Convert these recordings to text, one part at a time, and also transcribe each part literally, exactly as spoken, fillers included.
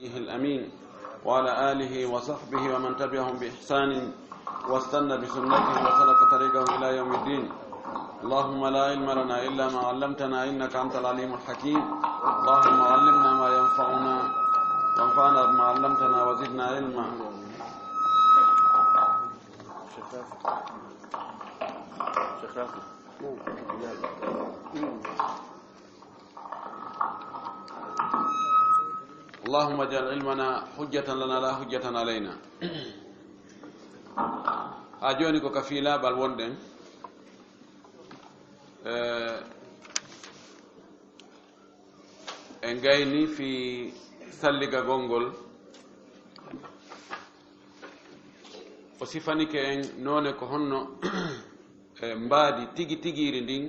الأمين وعلى آله وصحبه ومن تبعهم بإحسان واستنى بسنته وسلك طريقهم إلى يوم الدين. اللهم لا علم لنا إلا ما علمتنا إنك أنت العليم الحكيم. اللهم علمنا ما ينفعنا وانفعنا بما علمتنا وزدنا علما. اللهم اجعل علمنا حجة لنا لا حجة علينا. Haa jooni ko ka fii laaɓal wonɗen. Eh, en gayni fii salligagol ngol. O sifanike en noone ko honno, eh, mbaadi tigi tigiiri ndin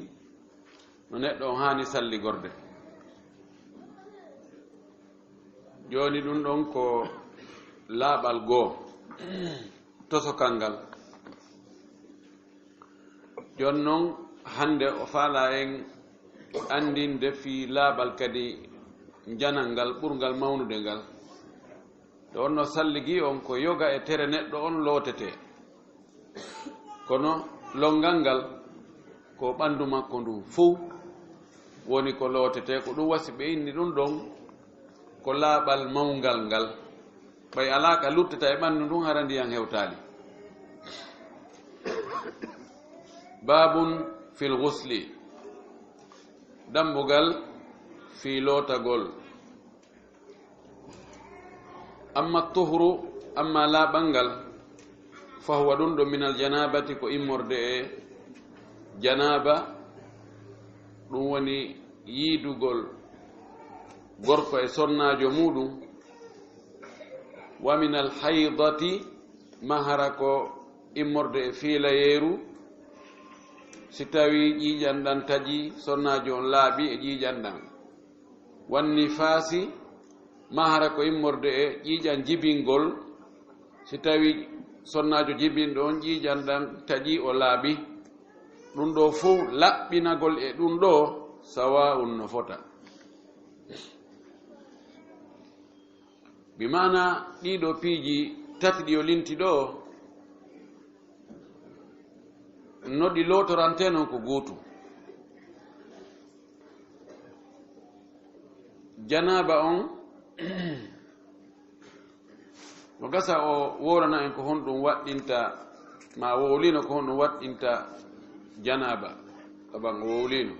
no neɗɗo on haani salligorde. Jooni ɗun ɗon ko laaɓal goo, tosokal ngal. Jooni non, hande o faalaa en anndinde fii laaɓal kadi njanal ngal ɓurngal mawnude ngal. Nde wonno salligi on ko yoga e tere neɗɗo on lootetee. Kono lonngal ngal ko ɓanndu makko ndun fow woni ko lootetee, ko ɗun wasi ɓe inni ɗun ɗon ko laaɓal mawngal ngal. Ɓay alaa ka luttata e ɓanndu ndun hara ndiyan hewtaali. Baabun fil ghusli. Dambugal fii lootagol. Amma tuhru, amma laaɓal ngal, fa huwa ɗun ɗon minal janaabati ko immorde e janaaba, ɗun woni yiidugol gorko e sonnaajo muuɗun, wa minal haydati, maa hara ko immorde e fiilayeeru, si tawii ƴiiƴan ɗan taƴii, sonnaajo on laaɓi e ƴiiƴan ɗan. Wan nifaasi, maa hara ko immorde e ƴiiƴan jibingol, si tawii sonnaajo jibinɗo on ƴiiƴan ɗan taƴii o laaɓi. Ɗun ɗoo fow laɓɓinagol e ɗun ɗoo sawaa'un no fota. Bi maana ɗii ɗoo piiji tati ɗi o linti ɗoo, no ɗi lootorantee non ko gootu. Janaaba on, no gasa o wowlana en ko honɗun waɗɗinta, maa wowlino ko honɗun waɗɗinta janaaba. Taban o wowlino.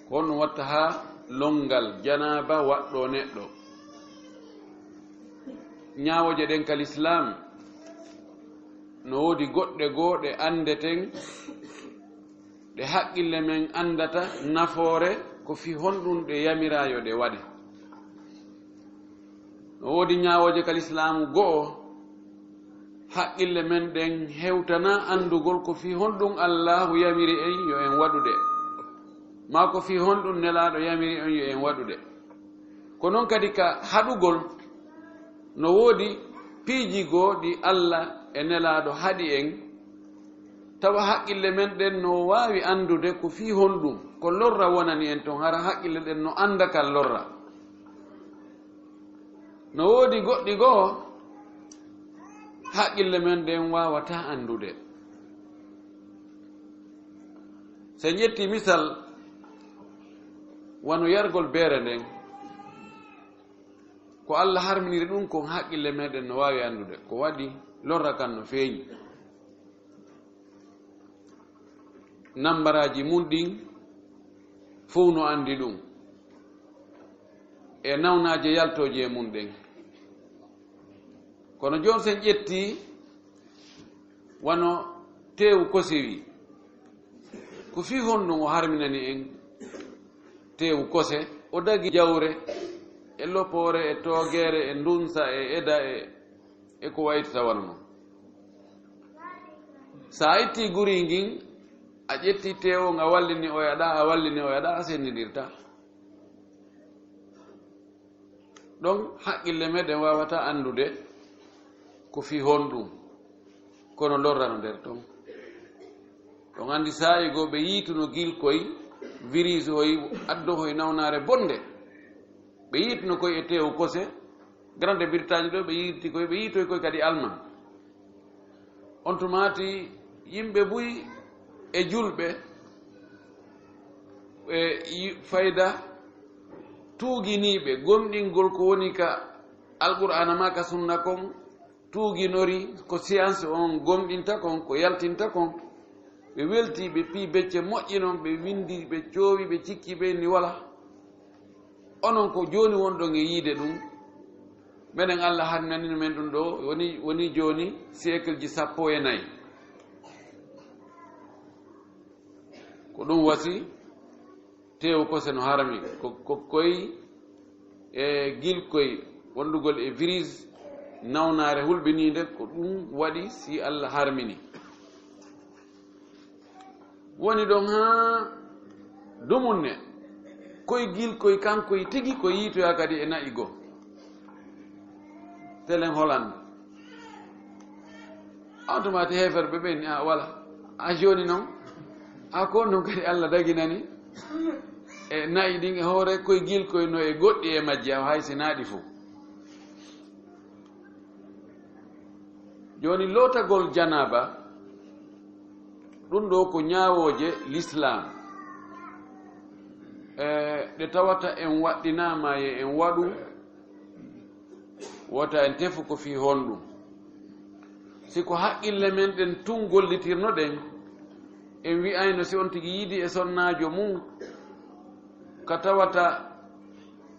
Ko honɗun watta haa lonngal janaaba waɗɗoo neɗɗo? Ñaawooje ɗen ka lislaam, no woodi goɗɗe goo ɗe anndeten, ɗe haqqille men anndata nafoore ko fii honɗun ɗe yamiraa yo ɗe waɗe. No woodi ñaawooje ka lislaamu go'o, haqqille men ɗen hewtanaa anndugol ko fii honɗun Allaahu yamiri en yo en waɗu ɗe, maa ko fii honɗun Nelaaɗo yamiri en yo en waɗu ɗe. Ko non kadi ka haɗugol, no woodi piiji goo ɗi Alla e Nelaaɗo haɗi en, tawa haqqille men ɗen no waawi anndude ko fii honɗun, ko lorra wonani en ton, hara haqqille ɗen no annda kan lorra. No woodi goɗɗi goo, haqqille men ɗen waawataa anndude. Si en ƴettii misal, wano yargol beere nden, ko Alla harminiri ɗun kon, haqqille meɗen no waawi anndude ko waɗi lorra kan no feeñi. Nambaraaji mun ɗin fow no anndi ɗun, e nawnaaje yaltooje e mun ɗen. Kono jooni, si en ƴettii wano teewu kose wi, ko fii honɗun o harminani en teewu kose? O dagi jawre, e lopoore, e toogeere, e ndunsa, e eda, e, e ko wayi tawano non. Si a ittii guri ngin, a ƴettii teewu on, a wallini oya ɗaa, a wallini oya ɗaa, a senndindirtaa. Ɗon haqqille meɗen waawataa anndude ko fii honɗun, kono lorra no nder ton. Ɗon anndi saa'i goo ɓe yiituno gilkoy, virus hoy, addohoy nawnaare bonnde. Ɓe yiituno koy e teewu kose, Grande Bretagne ɗo ɓe yiiti koy, ɓe yiitoy koy kadi Allemagne. On tumaati yimɓe buy e julɓe e yi-, fayda tuuginiiɓe gomɗingol ko woni ka Alqur'aana maa ka Sunna kon, tuuginori ko science on gomɗinta kon, ko yaltinta kon. Ɓe welti, ɓe pii becce moƴƴi non, ɓe windi, ɓe coowi, ɓe cikki, ɓe ni wala. Onon ko jooni wonɗon e yiide ɗum, menen Alla harminanino men ɗum ɗo, woni, woni jooni siècle ji sappo e nayi. Ko ɗum wasi teewu kose no harmi, ko, ko koy e gilkoy wondugol e virus nawnaare hulɓiniinde, ko ɗum waɗi si Alla harmini. Woni ɗon haa dumunne, koy gilkoy kankoy tigi ko yiitoyaa kadi e na'i goo. Telen Hollande. On tumaati heeferɓe ɓen, a wala. A jooni non, a ko non kadi Alla daginani. E na'i ɗin e hoore koy gilkoy no e goɗɗi e majji, a hay si naaɗi fow. Jooni, lootagol janaaba, ɗum ɗo ko ñaawooje lislaam. E, ɗe tawata en waɗɗinaama e en waɗu, wota en tefu ko fii honɗum. Si ko haqqille men ɗen tun gollitirno ɗen, en wi'ayno si on tigi yiidi e sonnaajo mum, ka tawata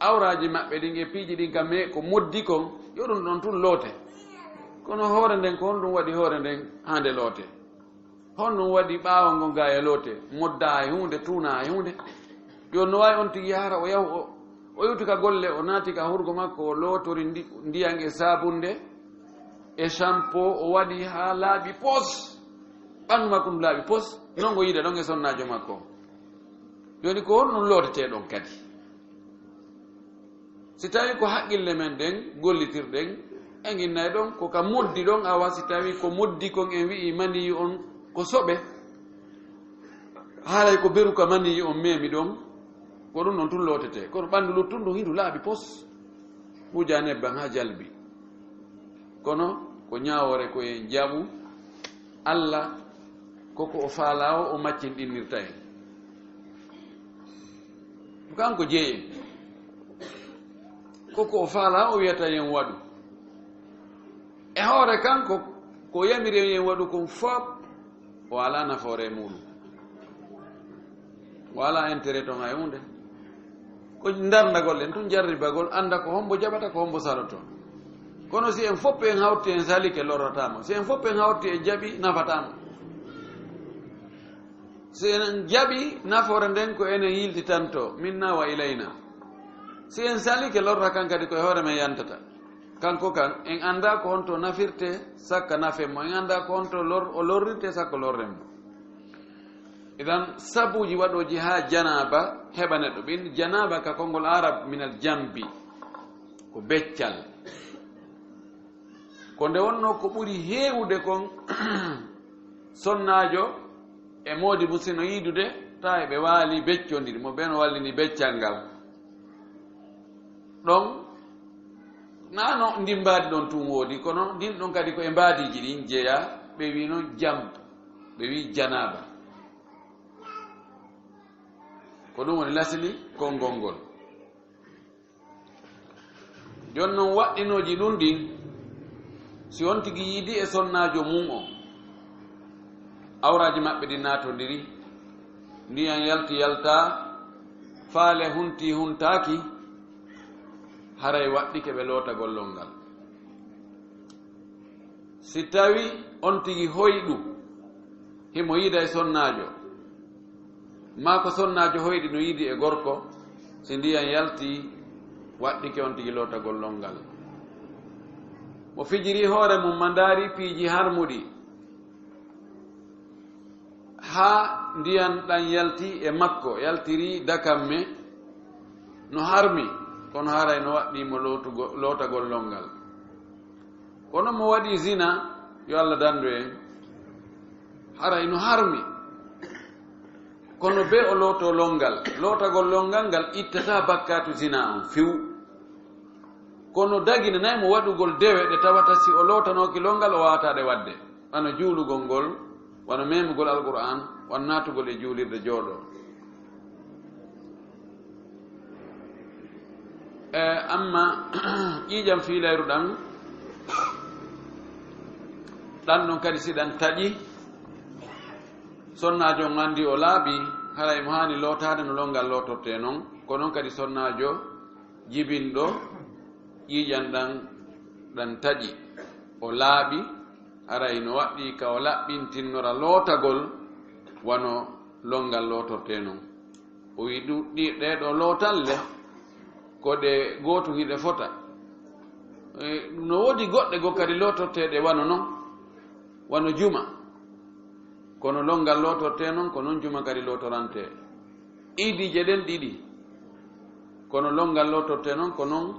awraaji maɓɓe ɗin e piiji ɗin ka me ko moddi kon, yo ɗum ɗon tun loote. Kono hoore nden, ko honɗum waɗi hoore nden haa nde loote? Honɗum waɗi ɓaawo ngon gaa e loote? Moddaa e huunde, tuunaa e huunde. Yo no waawi on tigi hara o yahu o, o iwti ka golle, o naati ka hurgo makko, o lootori ndi-, ndiyan e saabunde, e shampoo, o waɗi haa laaɓi pos. Ɓanndu makko ndu laaɓi pos, non o yiida ɗon e sonnaajo makko. Jooni ko honɗum lootetee ɗon kadi? Si tawii ko haqqille men ɗen gollitirɗen, en innay ɗon ko ka moddi ɗon, awa si tawii ko moddi kon en wi'i maniyu on ko soɓe, haalay ko beru ka maniyu on memi ɗon, ko ɗum ɗon tun lootetee. Kono ɓanndu luttun ɗun hindu laaɓi pos, wujaa nebban haa jalbi. Kono ko ñaawoore ko en jaɓu Alla, ko ko o faalaa o, o maccinɗinirta en. Ko kanko jeyi en. Ko ko o faalaa o wi'ata en waɗu. E hoore kanko, ko yamiri en en waɗu kon fof, o alaa nafoore e muuɗum. O alaa intérêt ton hay huunde. Ko ndarndagol en tun, jarribagol, annda ko hombo jaɓata, ko hombo saroto. Kono si en fof en hawti en salike, lorrataa mo. Si en fof en hawti en jaɓi, nafataa mo. Si en jaɓi, nafoore nden ko enen yiltitanto, minna wa ilayna. Si en salike, lorra kan kadi ko e hoore men yantata. Kanko kan, en annda ko honto nafirte, sakka nafen mo. En annda ko honto lor-, o lorrirte, sakko lorren mo. Idan, sabuuji waɗooji haa janaaba heɓa neɗɗo. Ɓin janaaba ka konngol Arab minal jambi, ko beccal. Ko nde wonnoo ko ɓuri heewude kon, sonnaajo e moodi musino yiidude, tawa eɓe waali beccondiri, mo beno wallini beccal ngal. Ɗon, naa no ndin mbaadi ɗon tun woodi, kono ndin ɗon kadi ko e mbaadiiji ɗin jeyaa, ɓe wii non jamb, ɓe wii janaaba. Ko ɗum woni lasli konngol ngol. Jooni non waɗɗinooji ɗun ɗin, si on tigi yiidi e sonnaajo mum on, awraaji maɓɓe ɗin naatondiri, ndiyan yalti yaltaa, faale hunti huntaaki, haray waɗɗike ɓe lootagol ngal. Si tawi on tigi hoyɗu, himo yiida e sonnaajo, maa ko sonnaajo hoyɗi no yiidi e gorko, si ndiyan yalti, waɗɗike on tigi lootagol ngal. Mo fijiri hoore mum ma ndaari piiji harmuɗi, haa ndiyan ɗan yalti e makko, yaltiri dakamme, no harmi, kono haray no waɗɗii mo lootugo-, lootagol ngal. Kono mo waɗi zina, yo Allah dandu en, haray no harmi. Kono be o looto longal, lootagol longal ngal ittata bakkaatu zina on few. Kono daginanay mo waɗugol dewe ɗe tawata si o lootanooki longal, o waawataa ɗe waɗde. Wano juulugol ngol, wano memugol Alqur'aan, wano naatugol e juulirde jooɗoo. E, amma ƴiiƴam fiilayru ɗan, ɗan ɗon kadi si ɗan taƴi, sonnaajo on anndi o laaɓi, haray mo haani lootaade no longal lootortee non, ko non kadi sonnaajo jibinɗo ƴiiƴan ɗan, ɗan taƴi, o laaɓi, haray no waɗɗii ka o laɓɓintinnora lootagol wano longal lootortee non. O wi'i ɗu-, ɗi, ɗee ɗoo lootalle, ko ɗe gootun hiɗe fota. E, no woodi goɗɗe goo kadi lootorteeɗe wano non, wano juma. Kono longal lootortee non, ko non juma kadi lootorantee. Iidiije ɗen ɗiɗi, kono longal lootortee non, ko non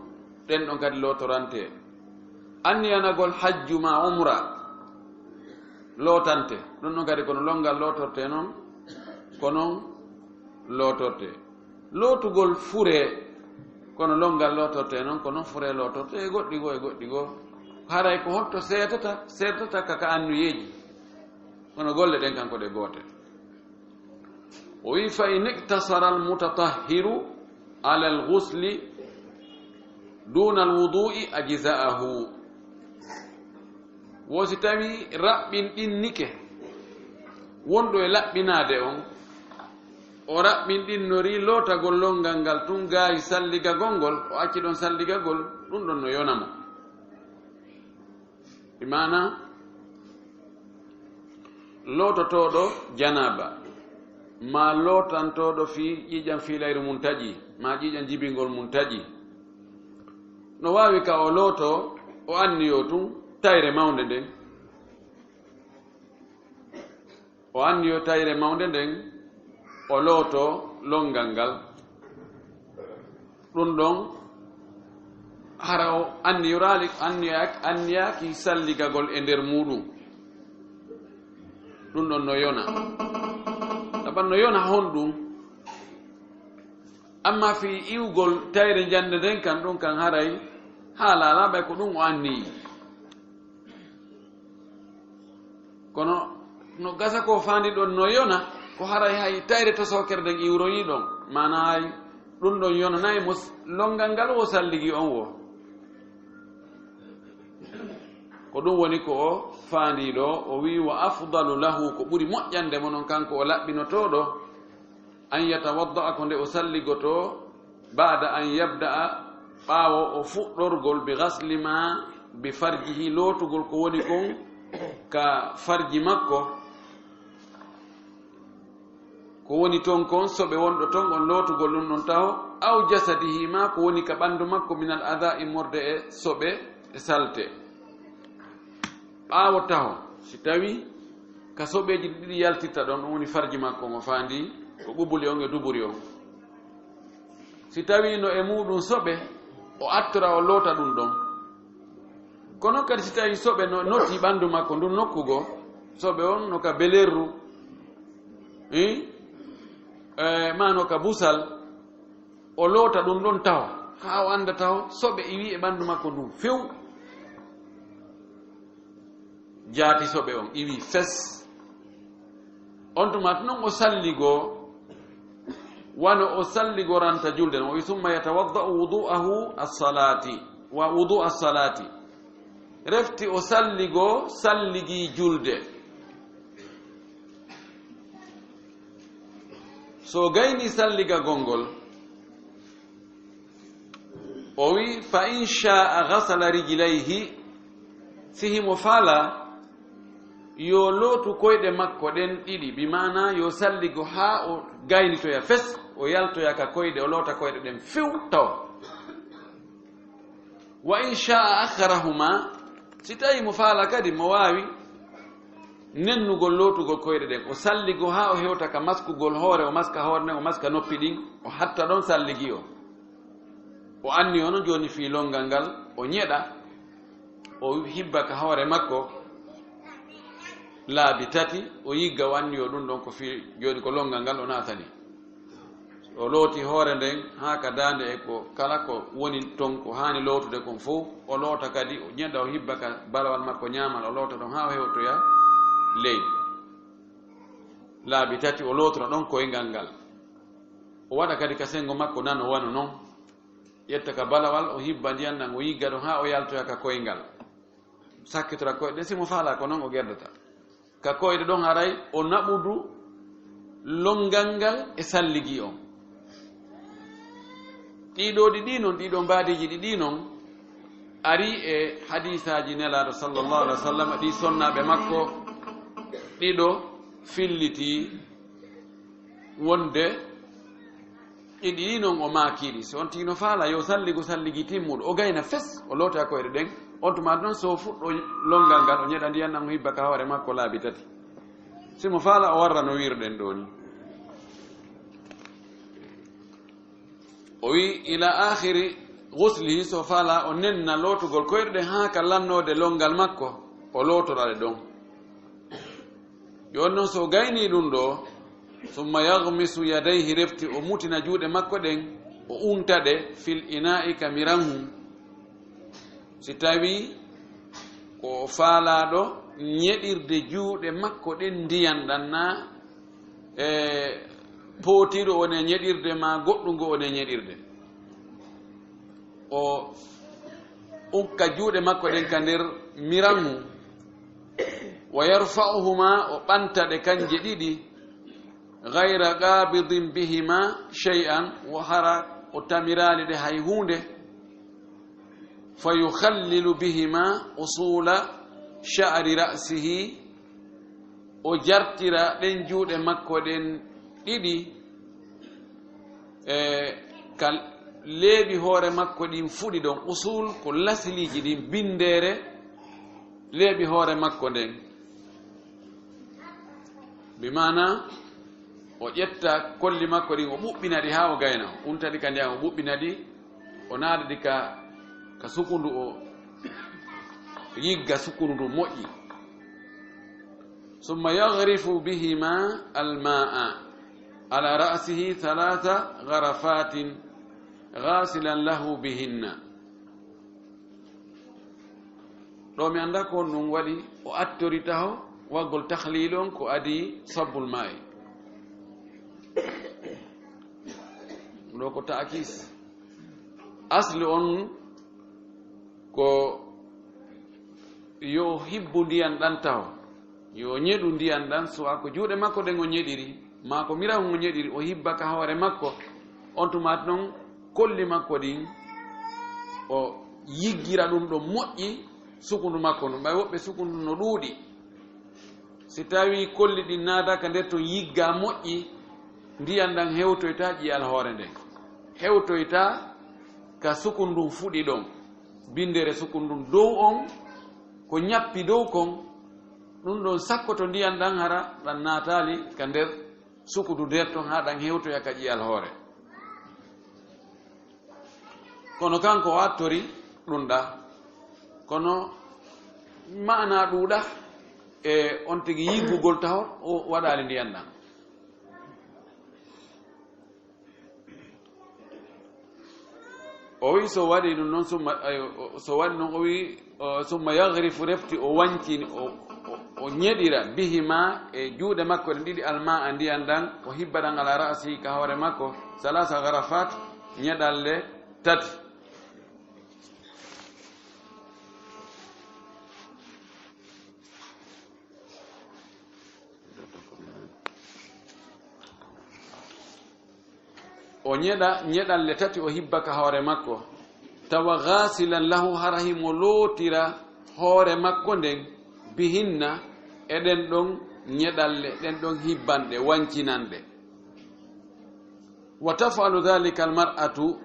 ɗen ɗon kadi lootorantee. Anniyanagol hajju maa umra lootante, ɗun ɗon kadi kono longal lootortee non, ko non lootortee. Lootugol furee, kono longal lootortee non, ko non furee lootortee, e goɗɗi goo, e goɗɗi goo. Haray ko honto seetata, seetata ka, ka anniyeeji. Kono golle ɗen kan ko ɗe goote. O wi'i, "Fa in iqtasara al-mutatahhiru ala al-ghusli duna al-wudu'i ajza'ahu." Wo si tawii raɓɓinɗinnike wonɗo e laɓɓinaade on, o raɓɓinɗinnorii lootagol longal ngal tun gaayi salligagol ngol, o acci ɗon salligagol, ɗun ɗon no yona mo. Bi maana, loototooɗo janaaba, maa lootantooɗo fii ƴiiƴan fiilayru mun taƴi, maa ƴiiƴan jibingol mun taƴi, no waawi ka o lootoo, o anniyoo tun tayre mawnde nden. O anniyoo tayre mawnde nden, o lootoo longal ngal. Ɗun ɗon, hara o anniyoraali, anniya-, anniyaaki salligagol e nder muuɗun. Ɗun ɗon no yona. Sabu no yona honɗun? Amma fii iwgol tayre njande nden kan, ɗun kan haray haalaama ɓay ko ɗun o anniyii. Kono no gasa ko faandi ɗon no yona, ko haray hay tayre tosookere nden iwroyii ɗon. Maanaa hay ɗun ɗon yonanay mo s-, longal ngal wo salligi on wo. Ko ɗun woni ko o faandi ɗoo, o wi'i, "Wa afdalu lahu, ko ɓuri moƴƴande mo non kanko o laɓɓinotooɗo, an yatawadda'a, ko nde o salligotoo, ba'da an yabda'a, ɓaawo o fuɗɗorgol, bi ghasli ma bi farjihi, lootugol ko woni kon ka farji makko, ko woni ton kon, soɓe wonɗo ton on, lootugol ɗun ɗon taho, aw jasadihi, ma ko woni ka ɓandu makko, minal adha, immorde e soɓe e salte." Ɓaawo taho, si tawii ka soɓeeji ɗiɗi yaltitta ɗon, ɗun woni farji makko on, o faandi ko qubuli on e duburi on. Si tawii no e muuɗun soɓe, o attora, o loota ɗun ɗon. Kono kadi si tawii soɓe no noti ɓandu makko ndun nokku goo, soɓe on no ka belerru, eh, eh, maa no ka busal, o loota ɗun ɗon taho, haa o annda taho soɓe iwii e ɓandu makko ndun few. Jaati soɓe on iwii fes. On tuma non o salligoo, wano o salligoranta julde non. O wi, "Summa yatawadda'u wudu'ahu as-salati, wa wudu'a as-salati." Refti o salligoo salligi julde. So gaynii salligagol ngol, o wi, "Fa in sha'a ghasala rijlayhi," si himo faala, yo lootu koyɗe makko ɗen ɗiɗi, bi maana yo salligo haa o gaynitoya fes, o yaltoya ka koyɗe, o loota koyɗe ɗen few taw. "Wa in sha'a akharahuma," si tawi mo faala kadi, mo waawi nennugol lootugol koyɗe ɗen, o salligo haa o hewta ka maskugol hoore, o maska hoore nden, o maska noppi ɗin, o hatta ɗon salligi o. O anni hono jooni fii longal ngal, o ñeɗa, o hibba ka hoore makko laabi tati, o yigga, o anni o ɗun ɗon ko fii jooni ko longal ngal o naatani. O looti hoore nden haa ka daande e ko kala ko woni ton ko haani lootude kon fow. O loota kadi, o ɲeɗa, o hibba ka balawal makko ɲaamal, o loota ɗon haa o hewtoya ley. Laabi tati, o lootora ɗon koyngal ngal. O waɗa kadi ka senngo makko nano wano non. Ƴetta ka balawal, o hibba ndiyan ɗan, o yigga ɗon haa o yaltoya ka koyngal. Sakkitora koyɗe ɗen, si mo faalaa ko non o gerdata. Ka koyɗe ɗon haray o naɓudu lonngal ngal e salligi on. Ɗii ɗoo ɗiɗi non, ɗii ɗoo mbaadiiji ɗiɗi non, arii e hadiisaaji Nelaaɗo sallallahu alaihi wasallam, ɗii sonnaaɓe makko ɗiɗo fillitii wonde ɗi ɗiɗi non o maakiiɗi. Si on tigi no faala yo salligu salligi timmuɗo, o gayna fes, o loota koyɗe ɗen, on tuma non so fuɗɗo lonngal ngal, o ɲeɗa ndiyan ɗan, o hibba ka hoore makko laabi tati. Si mo faala, o warra no wi'irɗen ɗoo ni. O wi'i, "Ila aakhiri ghuslihi", so faala, o nenna lootugol koyɗe ɗen haa ka lannoode lonngal makko, o lootora ɗe ɗon. Jooni non, so o gaynii ɗun ɗoo, "summa yaghmisu yadayhi", refti o mutina juuɗe makko ɗen, o unta ɗe, "fil inaa'i", ka miranhun. Si tawii ko o faalaaɗo ɲeɗirde juuɗe makko ɗen ndiyan ɗan, naa e pootiiru o woni e ɲeɗirde, maa goɗɗun goo o woni e ɲeɗirde, o ukka juuɗe makko ɗen ka nder miranhun, "wa yarfa'uhumaa", o ɓanta ɗe kanje ɗiɗi, "ghayra qaabidin bihimaa shay'an", wo hara o tamiraali ɗe hay huunde, "fa yukhallilu bihimaa usuula sha'ri ra'sihi", o jartira ɗen juuɗe makko ɗen ɗiɗi, e, ka leeɓi hoore makko ɗin fuɗi ɗon. Usul ko lasiliiji ɗin, binndeere leeɓi hoore makko nden. Bi maana, o ƴetta kolli makko ɗin, o ɓuɓɓina ɗi haa o gayna, o unta ɗi ka ndiyan, o ɓuɓɓina ɗi, o naada ɗi ka, ka sukundu, o yigga sukundu ndun moƴƴi. "Summa yaghrifu bihimaa al-maa'a alaa ra'sihi thalaatha gharafaatin ghaasilan lahu bihinna." Ɗoo mi anndaa ko honɗun waɗi o attori taho waggol tahlil on ko adii sabbul maa'i. Ɗoo ko ta'kiis. Asli on ko yo hibbu ndiyan ɗan taho. Yo ɲeɗu ndiyan ɗan, suwaa ko juuɗe makko ɗen o ɲeɗiri, maa ko mirahun o ɲeɗiri, o hibba ka hoore makko. On tuma non, kolli makko ɗin, o yiggira ɗun ɗon moƴƴi, sukundu makko ndun. Ɓay woɓɓe sukundu no ɗuuɗi. Si tawii kolli ɗin naataaka nder ton yiggaa moƴƴi, ndiyan ɗan hewtoytaa ƴi'al hoore nden. Hewtoytaa ka sukundun fuɗi ɗon, binndere sukundun dow on, ko ɲappi dow kon, ɗun ɗon sakkoto ndiyan ɗan hara ɗan naataali ka nder sukundu nder ton haa ɗan hewtoya ka ƴi'al hoore. Kono kanko o attori ɗun ɗa. Kono maanaa ɗuuɗa e on tigi yiggugol taho o waɗaali ndiyan ɗan. O wi'i so waɗi ɗun non, summa, ay, o, so waɗi non, o wi'i, o, "summa yaghrifu", refti o wancini, o, o, o ɲeɗira, "bihimaa", e juuɗe makko ɗen ɗiɗi, "al-maa'a", ndiyan ɗan, o hibba ɗan "alaa ra'sihi", ka hoore makko, "salaasa gharafaat", ɲeɗalle tati. O ɲeɗa ɲeɗalle tati, o hibba ka hoore makko. Tawa ghaasilan lahu, hara himo lootira hoore makko nden, "bihinna", e ɗen ɗon ɲeɗalle, ɗen ɗon hibbanɗe, wancinanɗe. "Wa taf'alu dhalika al-mar'atu",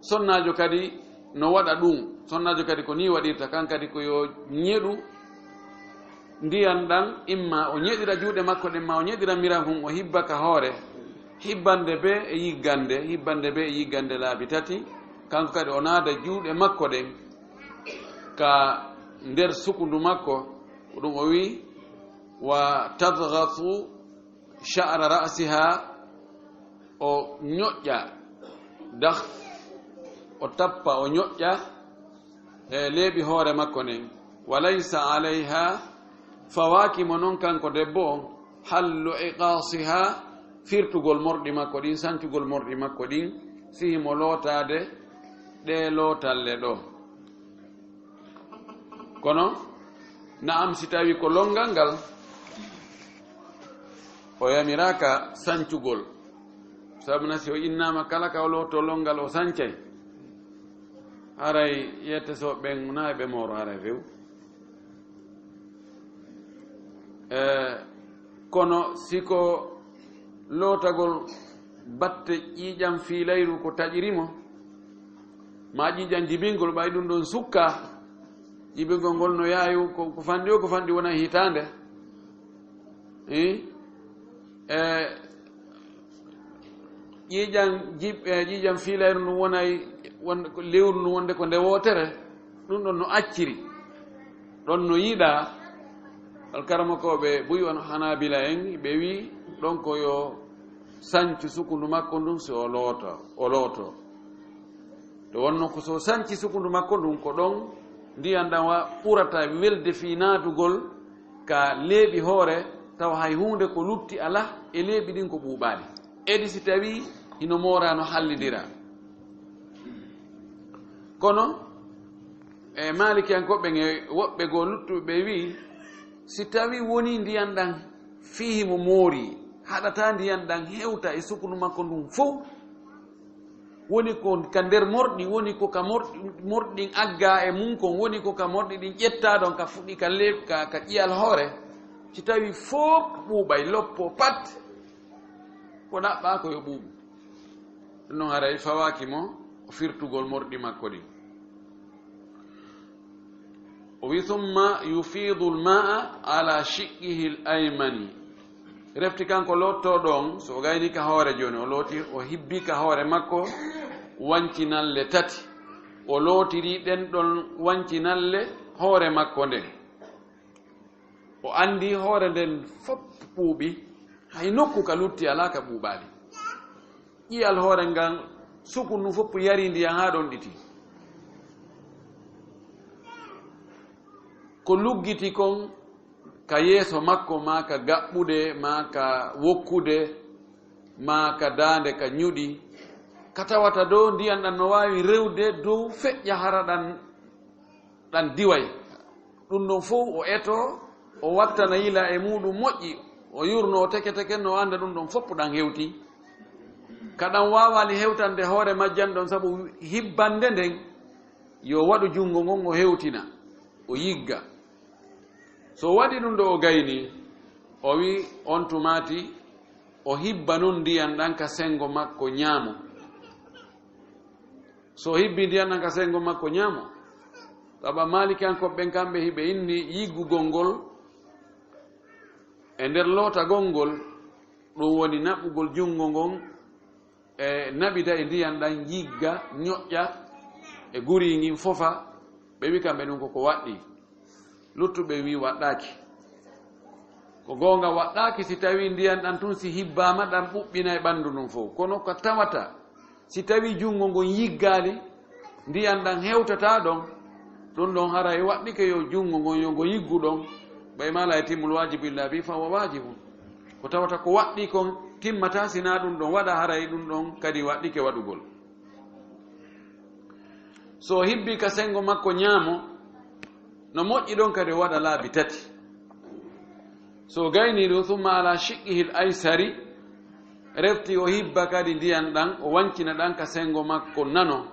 sonnaajo kadi no waɗa ɗun. Sonnaajo kadi ko nii waɗirta, kan kadi ko yo ɲeɗu ndiyan ɗan, imma o ɲeɗira juuɗe makko ɗen, ma o ɲeɗira mirahun, o hibba ka hoore, hibbande bee e yiggande, hibbande bee e yiggande laabi tati. Kanko kadi o naada juuɗe makko ɗen ka nder sukundu makko, ko ɗun o wi'i, "wa tadghasu sha'ra ra'siha", o ñoƴƴa, dah, o tappa, o ñoƴƴa e leeɓi hoore makko nden. Wa laysa alayha, fawaaki mo non kanko debbo on, hallu iqaasiha, firtugol morɗi makko ɗin, sancugol morɗi makko ɗin, si himo lootaade ɗee lootalle ɗoo. Kono, na'am, si tawi ko longal ngal, o yamiraaka sancugol. Sabu na si o innaama kala ka o lootoo longal o sancay, haray yette so ɓen na ɓe mooro haray few. Eh, kono si ko lootagol batte ƴiiƴam fiilayru ko taƴiri mo, maa ƴiiƴam jibingol, ɓay ɗun ɗon sukka, jibingol ngol no yaawi ko, ko fanɗi o, ko fanɗi wona hitaande. Eh? Eh, ƴiiƴam jib-, eh, ƴiiƴam fiilayru ndun wonay, won-, lewru ndun wonde ko nde wootere, ɗun ɗon no acciri, ɗon no yiɗaa. Alkaramokooɓe buy on Hanaabila en, ɓe wi'i, ɗon ko yo sancu sukundu makko ndun si o looto, o looto. To wonno ko so sanci sukundu makko ndun, ko ɗon ndiyan ɗan wa ɓurata welde fii naatugol ka leeɓi hoore, tawa hay huunde ko lutti alaa e leeɓi ɗin ko ɓuuɓaali. Edi si tawii hino mooraa no hallindira. Kono, e Maalikiyankooɓe ɓen e woɓɓe goo luttuɓe ɓe wi'i, si tawii wonii ndiyan ɗan fii himo moori, haɗataa ndiyan ɗan hewta e sukundu makko ndun fow, woni ko ka nder morɗi, woni ko ka morɗi, morɗi ɗin aggaa e mun kon, woni ko ka morɗi ɗin ƴettaa ɗon, ka fuɗi ka leeɓ-, ka, ka ƴiyal hoore, si tawii fow ɓuuɓay, loppoo pat, ko ɗaɓɓaa ko yo ɓuuɓu. Ɗun non haray fawaaki mo firtugol morɗi makko ɗin. O wi'i, "Summa yufiidu al-maa'a ala shiqqihi al-aymani." Refti kanko loottooɗo on, so o gaynii ka hoore jooni, o looti, o hibbi ka hoore makko wancinalle tati. O lootiri ɗen ɗon wancinalle hoore makko nden. O anndi hoore nden fow ɓuuɓi, hay nokku ka lutti alaa ka ɓuuɓaali. Ƴiyal hoore ngal, sukundu fow yarii ndiyan haa ɗon ɗiti. Ko luggiti kon ka yeeso makko, maa ka gaɓɓude, maa ka wokkude, maa ka daande, ka ñuɗi, ka tawata dow ndiyan ɗan no waawi rewde dow feƴƴa hara ɗan, ɗan diway. Ɗun ɗon fow o etoo, o wattana yila e muuɗun moƴƴi, o yurnoo teke teke, no annda ɗun ɗon fow ɗan hewti. Ka ɗan waawaali hewtande hoore majjan ɗon, sabu hibbande nden, yo waɗu junngo ngon, o hewtina, o yigga. So o waɗi ɗun ɗoo, o gaynii, o wi'i on tumaati, o hibba non ndiyan ɗan ka senngo makko ñaamo. So o hibbi ndiyan ɗan ka senngo makko ñaamo, sabu Maalikiyankooɓe ɓen, kamɓe hiɓe inni yiggugol ngol e nder lootagol ngol, ɗun woni naɓugol junngo ngon e naɓida e ndiyan ɗan, yigga, ñoƴƴa e guri ngin fofa, ɓe wi'i kamɓe ɗun ko ko waɗɗii. Luttuɓe wi'i waɗɗaaki. Ko goonga waɗɗaaki si tawii ndiyan ɗan tun si hibbaama ɗan ɓuɓɓinay ɓanndu ndun fow. Kono ko tawata si tawii junngo ngon yiggaali, ndiyan ɗan hewtataa ɗon, ɗun ɗon haray waɗɗike yo junngo ngon, yo ngo yiggu ɗon. Ɓay maa laa yatimmu l-waajibu illaa bihi fa huwa waajibun. Ko tawata ko waɗɗii kon timmataa si naa ɗun ɗon waɗa, haray ɗun ɗon kadi waɗɗike waɗugol. So o hibbi ka senngo makko ñaamo, no moƴƴi ɗon kadi o waɗa laabi tati. So o gaynii ɗun, summa ala shiqqihi l-aysari, refti o hibba kadi ndiyan ɗan, o wancina ɗan ka senngo makko nano.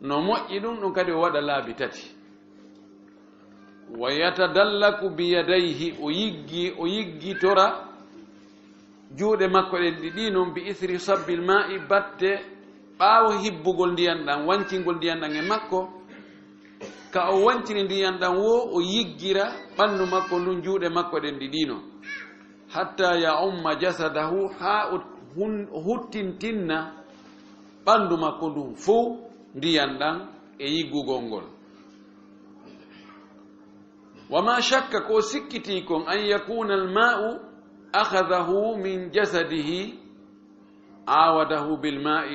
No moƴƴi ɗun, ɗun kadi o waɗa laabi tati. Wa yatadallaku bi yadayhi, o yiggi, o yiggitora juuɗe makko ɗen ɗiɗi non, bi isri sabbil maa'i, batte ɓaawo hibbugol ndiyan ɗan, wancingol ndiyan ɗan e makko. Ka o wancini ndiyan ɗan woo, o yiggira ɓanndu makko ndun juuɗe makko ɗen ɗiɗi non. Hatta ya'umma jasadahu, haa o hun-, o huttintinna ɓanndu makko ndun fow ndiyan ɗan e yiggugol ngol. Wa ma shakka, ko sikkitii kon, an yakuna al-ma'u akhadhahu min jasadihi, عاوده بالماء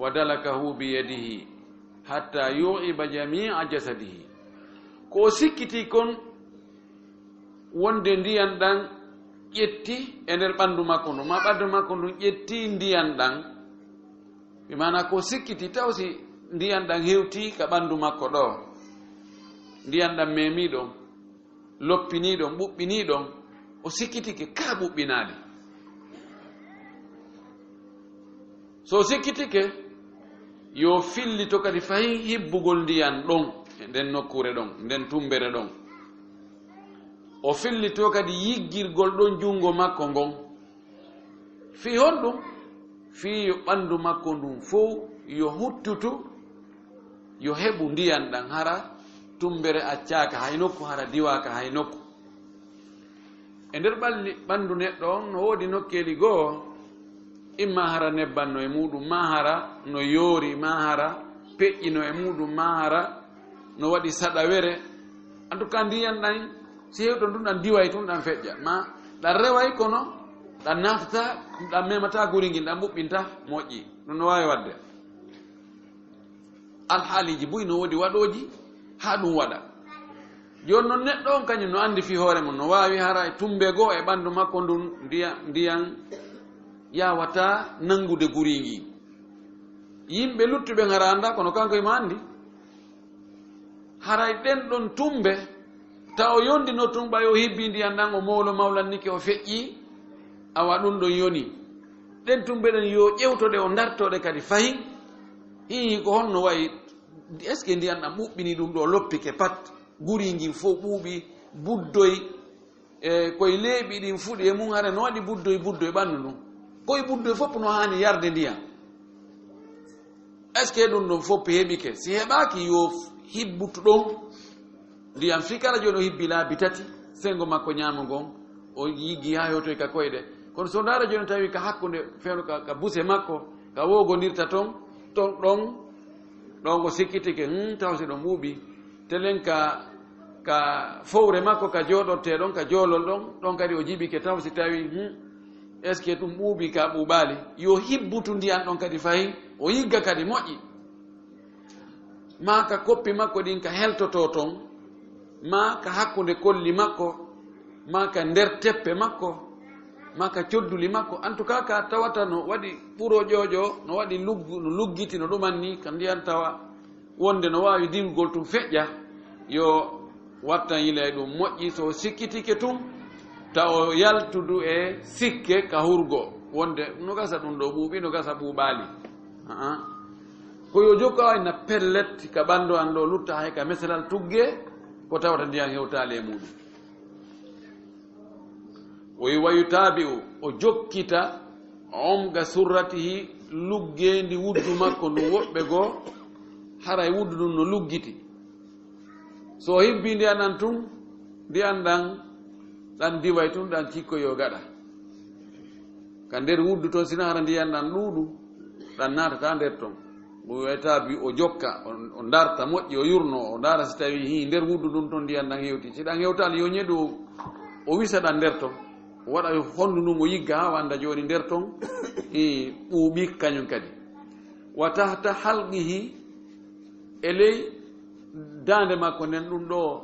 ودلكه بيده حتى يوعب جميع جسده. Ko o sikkiti kon wonde ndiyan ɗan ƴetti e nder ɓandu makko ndun, ma ɓandu makko ndun ƴetti ndiyan ɗan. Bi maana ko sikkiti taw si ndiyan ɗan hewti ka ɓandu makko ɗoo, ndiyan ɗan memii ɗon, loppinii ɗon, ɓuɓɓinii ɗon, o sikkitike ka ɓuɓɓinaali. So o sikkitike, yo fillito kadi fahin hibbugol ndiyan ɗon, e nden nokkuure ɗon, nden tumbere ɗon. O fillito kadi yiggirgol ɗon junngo makko ngon. Fii honɗun? Fii yo ɓandu makko ndun fow yo huttutu, yo heɓu ndiyan ɗan, hara tumbere accaaka hay nokku, hara diwaaka hay nokku. E nder ɓalli, ɓandu neɗɗo on no woodi nokkeeli goo, imma hara nebban no e muuɗum, maa hara no yoori, maa hara peƴƴi no e muuɗum, maa hara no waɗi saɗawere. En tout cas, ndiyan ɗan, si hewto ndun ɗan diway tun, ɗan feƴƴa. Ma ɗan reway, kono ɗan naatata, ɗan memata guri ngin, ɗan ɓuɓɓinta moƴƴi. Ɗun no waawi waɗde. Alhaaliiji buy no woodi waɗooji haa ɗun waɗa. Jooni non, neɗɗo on kañun no anndi fii hoore mun, no waawi hara e tumbe goo e ɓandu makko ndun ndiya-, ndiyan yaawataa nanngude guri ngin. Yimɓe luttuɓe hara anndaa, kono kanko himo anndi. Haray ɗen ɗon tumbe, taw o yondino tun, ɓay o hibbii ndiyan ɗan, o mawlo mawlannike, o feƴƴii, awa ɗun ɗon yoni. Ɗen tumbe ɗen yo ƴewtoɗe, o ndartoɗe kadi fahin. Hii, ko honno wayi? Est-ce que ndiyan ɗan ɓuɓɓini ɗun ɗoo, loppike pat, guri ngin fow ɓuuɓi, buddoy, e koye leeɓi ɗin fuɗi e mun, hara no waɗi buddoy, buddoy ɓandu ndun? Koye buddoy fof no haani yarde ndiyan? Est-ce que ɗun ɗon fof heɓike? Si heɓaaki, yo hibbutu ɗon ndiyan fii kala jooni o hibbi laabi tati, sengo makko ñaamo ngon, o yiggi haa hewtoy ka koyɗe. Kono so ndaara jooni tawi ka hakkunde fewndo ka, ka buse makko, ka wogondirta ton, ton ɗon, ɗon o sikkitike, hmm, taw si ɗon ɓuuɓi. Telen ka, ka fowre makko ka jooɗortee ɗon, ka joolol ɗon, ɗon kadi o jiɓike taw si tawi, hmm, est-ce que ɗum ɓuuɓi ka ɓuuɓaali? Yo hibbutu ndiyan ɗon kadi fahin, o yigga kadi moƴƴi. Maa ka koppi makko ɗin ka heltotoo ton, maa ka hakkunde kolli makko, maa ka nder teppe makko, maa ka codduli makko. En tout cas, ka tawata no waɗi ɓuro ƴooƴo, no waɗi luggu-, no luggiti, no ɗuman ni, ka ndiyan tawa wonde no waawi diwgol tun feƴƴa, yo wattan yilay ɗum moƴƴi. So sikkitike tun, taw o yaltudu e sikke ka hurgo, wonde no gasa ɗum ɗo ɓuuɓi, no gasa ɓuuɓaali. Aa. Ko yo jokku awa ina pellet ka ɓandu an ɗo lutta hay ka meselal tugge, ko tawata ndiyan hewtaali e muɗum. O wi, "Wa yutaabi'u", o jokkita, "umqa surratihi", luggeendi wuddu makko ndun, woɓɓe goo, haray wuddu ndun no luggiti. So o hibbii ndiyan ɗan tun, ndiyan ɗan, ɗan diway tun, ɗan cikkoyoo gaɗa. Ka nder wuddu ton, sina hara ndiyan ɗan ɗuuɗu, ɗan naatataa nder ton. O wiyata bi o jokka, o, o ndarta moƴƴi, o yurno, o ndaara si tawii hii nder wuddu ndun ton ndiyan ɗan hewti. Si ɗan hewtaali, yo ñeɗu o, o wisa ɗan nder ton. O waɗa honndu ndun, o yigga haa o annda jooni nder ton, hii ɓuuɓi kañun kadi. Wa tahta halqihi, e ley daande makko nden ɗun ɗoo.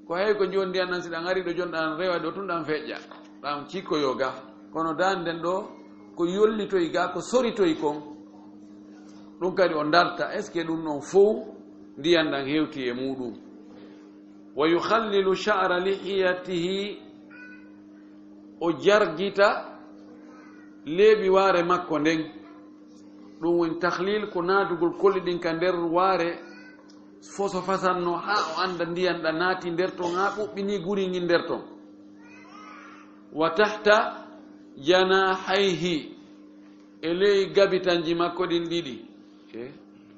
Ko hay ko jooni ndiyan ɗan, si ɗan arii ɗo jooni, ɗan rewa ɗo tun, ɗan feƴƴa, ɗan cikkoyoo ga. Kono daande nden ɗoo, ko yollitoyi ga, ko soritoyi kon, ɗun kadi o ndarta. Est-ce que ɗun ɗon fow ndiyan ɗan hewti e muɗum? Wa yukhallilu sha'ra lihiyatihi, o jargita leeɓi waare makko nden. Ɗun woni tahlil, ko naatugol kolli ɗin ka nder waare, foso fasanno haa o annda ndiyan ɗan naati nder ton, haa ɓuɓɓini guri ngin nder ton. Wa tahta janahayhi, e ley gabitanji makko ɗin ɗiɗi. E,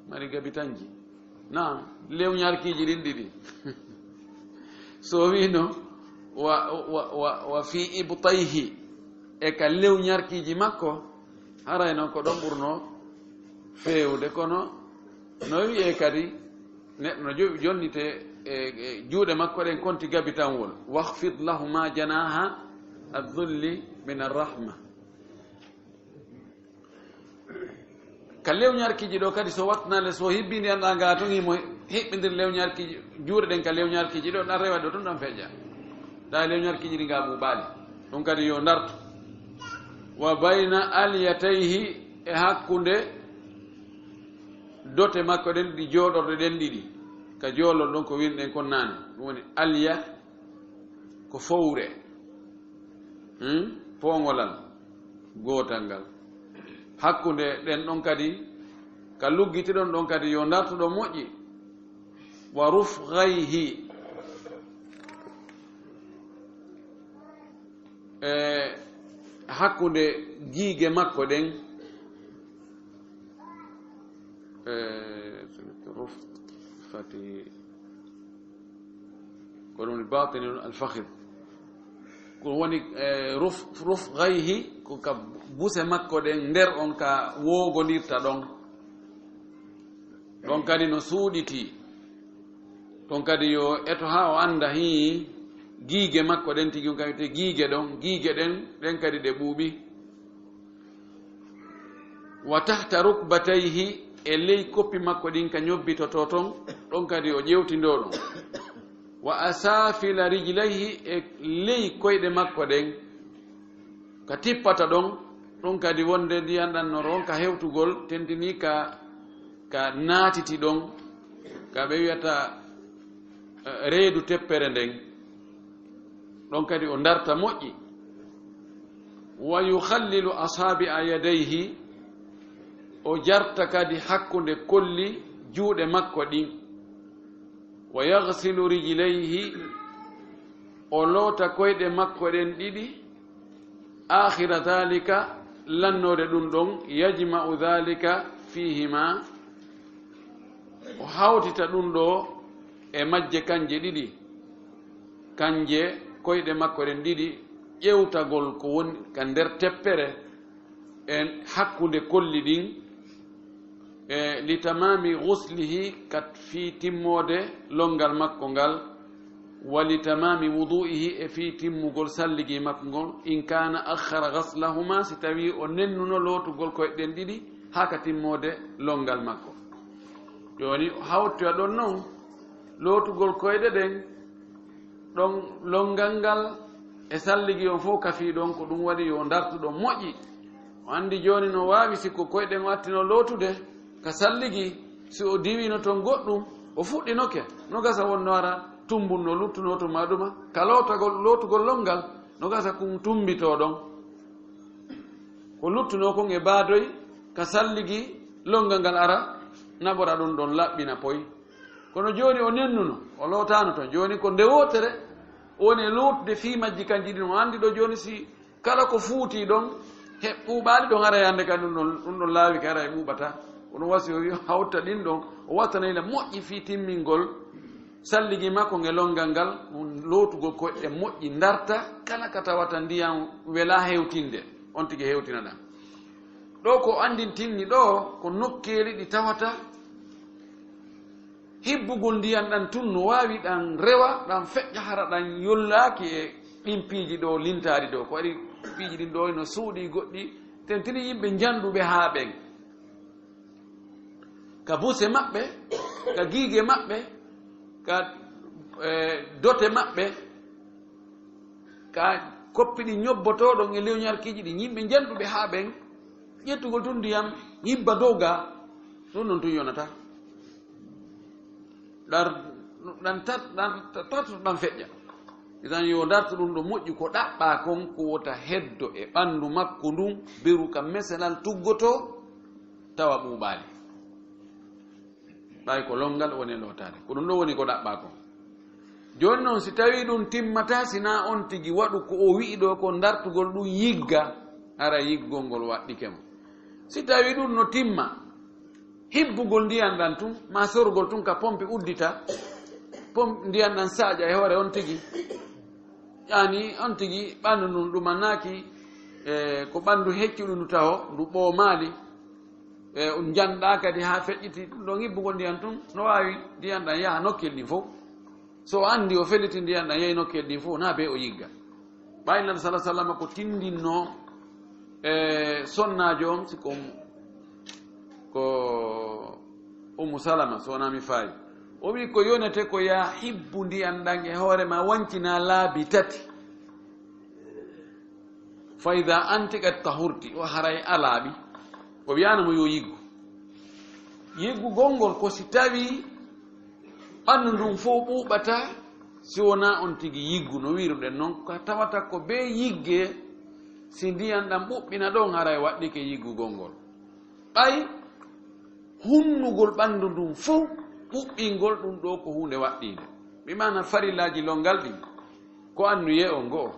mari gabitanji. Naam, lewñarkiiji ɗin ɗiɗi. So o wiino, wa, wa, wa, wa fi ibtayhi, e ka lewñarkiiji makko, haray non ko ɗon ɓurnoo feewude, kono no wi'ee kadi, neɗɗo no jo-, jonnitee e, e juuɗe makko ɗen konti gabitanwol. "Wakhfid lahuma janaha adh-dhulli min ar-rahma." Ka lewñarkiiji ɗoo kadi, so wattanaale, so hibbindi an ɗaa ngaa ton, himo hiɓɓindir lewñarkiiji, juuɗe ɗen ka lewñarkiiji ɗoo, ɗan rewa ɗoo ton, ɗan feƴƴa. Ɗaa lewñarkiiji ɗi ngaa ɓuuɓaali. Ɗum kadi yo ndartu. Wa bayna alyatayhi, e hakkunde dote makko ɗen ɗi jooɗorɗe ɗen ɗiɗi. Ka joolol ɗon ko winɗen kon naane. Ɗum woni alya ko fowre. Hmm? Poongolal gootal ngal. Hakkunde ɗen ɗon kadi, ka luggitiɗon ɗon kadi, yo ndartu ɗon moƴƴi. Wa rufghayhi. E hakkunde giige makko ɗen. E, ruf-, fati Ko ɗum woni batinul alfakhid. Ko woni, eh, ruf-, rufghayhi, ko ka buse makko ɗen nder on ka woogondirta ɗon. Ɗon kadi no suuɗiti. Ɗon kadi yo eto haa o annda hii giige makko ɗen tigi, on kadi te giige ɗon, giige ɗen, ɗen kadi ɗe ɓuuɓi. Wa tahta rukbatayhi, e ley koppi makko ɗin ka ñobbitotoo ton, ɗon kadi o ƴewtindoo ɗum. Wa asafila rijlayhi, e ley koyɗe makko ɗen, ka tippata ɗon, ɗum kadi wonde ndiyan ɗan no ronka hewtugol, tentini ka, ka naatiti ɗon, ka ɓe wiyata, eh, reedu teppere nden. Ɗon kadi o ndarta moƴƴi. Wa yukhallilu asaabi'a yadayhi, o jarta kadi hakkunde kolli juuɗe makko ɗin. Wa yaghsilu rijlayhi, o loota koyɗe makko ɗen ɗiɗi. Aakhira dhaalika, lannoode ɗun ɗon, yajma'u dhaalika fiihimaa, o hawtita ɗun ɗoo e majje kanje ɗiɗi. Kanje koyɗe makko ɗen ɗiɗi, ƴewtagol ko woni ka nder teppere e hakkunde kolli ɗin, e li tamaami ghuslihi, ka fii timmoode lonngal makko ngal, wa li tamaami wudu'ihi, e fii timmugol salligi makko ngol, in kaana akhkhara ghaslahumaa, si tawii o nennuno lootugol koyɗe ɗen ɗiɗi haa ka timmoode lonngal makko. Jooni, hawtoya ɗon non lootugol koyɗe ɗen, ɗon lonngal ngal e salligi on fof kafii ɗon, ko ɗum waɗi yo ndartu ɗon moƴƴi. O anndi jooni no waawi, si ko koyɗe ɗen o attino lootude ka salligi, si o diwino ton goɗɗum, o fuɗɗinoke, no gasa wonno ara tumbunno luttuno to maɗuma, ka lootagol, lootugol lonngal, no gasa kun tumbitoo ɗon. Ko luttunoo kon e baadoy ka salligi lonngal ngal ara, naɓora ɗum ɗon laɓɓina poy. Kono jooni o nennuno, o lootaano ton. Jooni ko nde wootere o woni e lootude fii majji kanji ɗin. O anndi ɗo jooni si kala ko fuuti ɗon, he ɓuuɓaali ɗon, ara yande kan ɗum ɗon, ɗum ɗon laawi ka ara e ɓuuɓata. Kono wasi o wi hawta ɗin ɗon, o wattana ila moƴƴi fii timmingol salligi makko nge lonngal ngal, ɗum lootugol koyɗe moƴƴi ndarta, kala ka tawata ndiyan welaa hewtinde, on tigi hewtina ɗan. Ɗo ko anndintinni ɗo, ko nokkeeli ɗi tawata hibbugol ndiyan ɗan tun no waawi ɗan rewa, ɗan feƴƴa hara ɗan yollaaki e ɗin piiji ɗo lintaari ɗo. Ko waɗi piiji ɗin ɗo no suuɗi goɗɗi, tentini yimɓe njanɗuɓe haa ɓen. Ka buse maɓɓe, ka giige maɓɓe, ka, eh, dote maɓɓe, ka koppi ɗi ñobbotooɗon e lewñarkiiji ɗi, yimɓe njanɗuɓe haa ɓen, ƴettugol tun ndiyam, yibba dow ga, ɗun non tun yonata. Ɗar-, ɗan tat-, ɗan ta-, tartu ɗan feƴƴa. Idan yo dartu ɗun ɗo moƴƴi ko ɗaɓɓaa kon ko wota heddo e ɓandu makko ndun, beru ka meselal tuggotoo, tawa ɓuuɓaali. Ɓay ko lonngal woni e lootaade. Ko ɗun ɗo woni ko ɗaɓɓaa kon. Jooni non, si tawii ɗun timmataa, si naa on tigi waɗu ko o wi'i ɗo ko dartugol ɗun yigga, hara yiggol ngol waɗɗike mo. Si tawii ɗun no timma, hibbugol ndiyan ɗan tun, maa sorugol tun ka pompi uddita, pom-, ndiyan ɗan saaƴa e hoore on tigi. Yaani, on tigi ɓandu ndun ɗumanaaki, e, ko ɓandu heccuɗu ndu taho, ndu ɓoomaali, e, njanɗaa kadi haa feƴƴiti, ɗun ɗon hibbugol ndiyan tun, no waawi ndiyan ɗan yaha nokkel ɗin fow. So o anndi o feliti ndiyan ɗan yahi nokkel ɗin fow, naa bee o yigga. Ɓay Nulaaɗo sallallaahu alayhi wa sallam ko tinndinno, e, sonnaajo on, si ko Ko Ummu Salama, so wonaa mi faayi. O wi'i ko yonete ko yaa hibbu ndiyan ɗan e hoore ma wancina laabi tati. Fa idaa anti qad tahurti, o haray a laaɓi. O wi'aano mo yo yiggu. Yiggugol ngol ko si tawii ɓanndu ndun fow ɓuuɓataa, si wonaa on tigi yiggu, no wi'ruɗen non, ka tawata ko bee yiggee, si ndiyan ɗan ɓuɓɓina ɗon, haray waɗɗike yiggugol ngol. Ɓay hunnugol ɓanndu ndun fow, ɓuɓɓingol ɗun ɗoo ko huunde waɗɗiinde. Bi maana farillaaji longal ɗin, ko annuyee on go'o.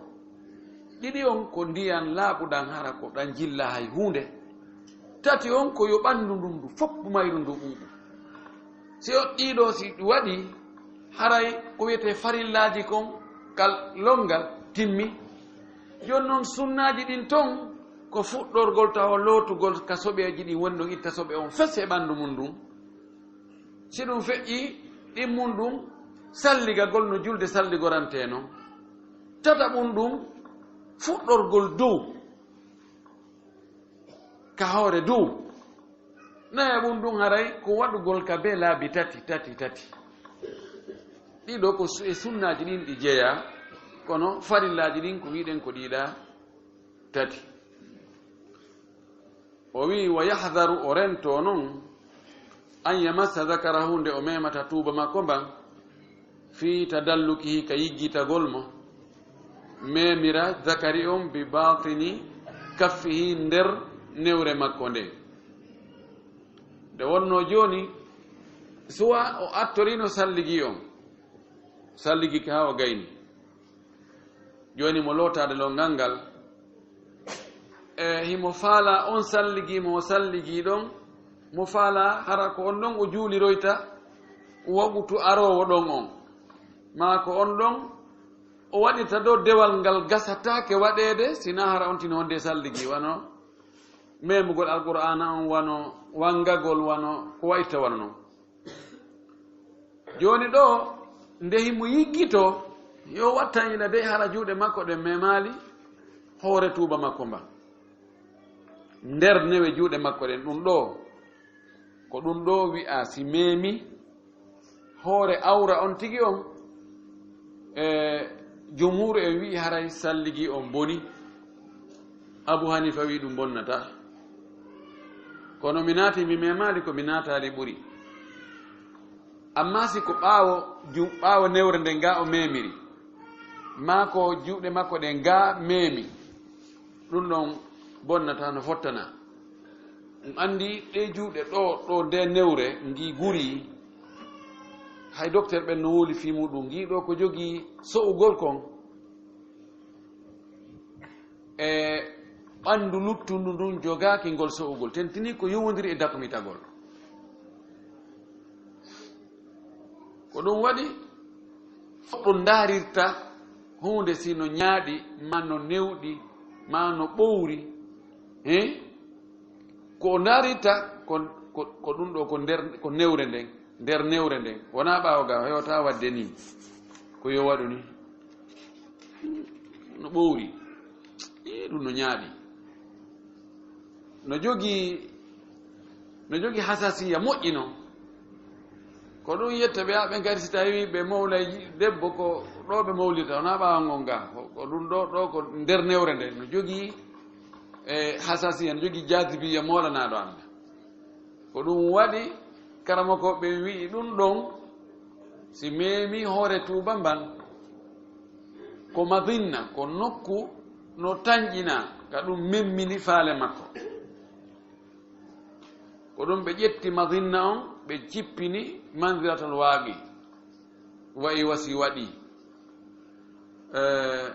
Ɗiɗi on ko ndiyan laaɓuɗan hara ko ɗan jilla hay huunde. Tati on ko yo ɓanndu ndun ndu fow mayru ndu ɓuuɓu. Si o ɗiɗo si waɗi, haray ko wi'etee farillaaji kon kal longal timmi. Jooni non sunnaaji ɗin ton ko fuɗɗorgol taho lootugol ka soɓeeji ɗin woni ɗon itta soɓe on fes e ɓanndu mun ndun. Si ɗun feƴƴii ɗimmun ɗun salligagol no julde salligorantee non. Tataɓun ɗun fuɗɗorgol dow ka hoore dow. Nayaɓun ɗun haray ko waɗugol ka bee laabi tati, tati, tati. Ɗiɗo ko su-, e sunnaaji ɗin ɗi jeyaa, kono farillaaji ɗin ko wi'uɗen ko ɗiɗa tati. O wi'i, "Wa yahdaru", o rentoo non, "an yamassa zakarahu", nde o memata tuuba makko mban, "fii tadallukihi", ka yiggitagol mo, memira zakari on, "bi baatini kaffihi", nder newre makko nden. Nde wonnoo jooni, suwa o attoriino salligi on, salligi ka o gayni. Jooni mo lootaade longal ngal, e himo faalaa on salligi mo o salligi ɗon, mo faalaa hara ko on ɗon o juuliroyta waqtu aroowo ɗon on, maa ko on ɗon o waɗirta ɗoo dewal ngal gasataake waɗeede, si naa hara on tino wonde salligi, wano memugol Alqur'aana on, wano wangagol, wano ko wa'itta wano non. Jooni ɗoo, nde himo yiggitoo, yo wattan ila dey hara juuɗe makko ɗen memaali hoore tuuba makko mban. Nder newe juuɗe makko ɗen, ɗun ɗoo, ko ɗun ɗoo wi'aa si memi hoore awra on tigi on, e jumhuuru en wi'i haray salligi on boni. Abu Hanifa wi'i ɗun bonnataa. Kono mi naati, mi memaali, ko mi naataali ɓuri. Amma si ko ɓaawo ju-, ɓaawo newre nden gaa o memiri, maa ko juuɗe makko ɗen gaa memi, ɗun ɗon bonnataa, no fottanaa. On anndi ɗee juuɗe ɗoo, ɗoo nde newre, ngii guri, hay dokter ɓen no wowli fii muuɗun, ngii ɗoo ko jogii so'ugol kon, e ɓanndu luttundu ndun jogaaki ngol so'ugol, tentinii ko yowondiri e dakumitagol. Ko ɗun waɗi ɗun ndaarirta huunde si no ñaaɗi, maa no newɗi, maa no ɓowri, he? Ko o ndaarirta ko, ko, ko ɗun ɗoo, ko nder, ko newre nden, nder newre nden. Wonaa ɓaawo ga, heewata waɗde nii. Ko yo waɗu nii. No ɓowri. Ii, ɗun no ñaaɗi. No jogii, no jogii hasasiya moƴƴi non. Ko ɗun yetta ɓe, ɓen kadi si tawii ɓe mawlay debbo, ko ɗoo ɓe mawlirta, wonaa ɓaawo ngon gaa. Ko, ko ɗun ɗoo, ɗoo ko nder newre nden. No jogii, e, hasasiya, no jogii jaasibiya moolanaaɗo Alla. Ko ɗun waɗi karamokooɓe ɓen wi'i ɗun ɗon, si memi hoore tuuba mban, ko madinna, ko nokku no tanƴinaa, ka ɗun memmini faale makko. Ko ɗun ɓe ƴetti madinna on, ɓe jippini manzilatal waaqi. Wa'i wasi waɗi. Eh,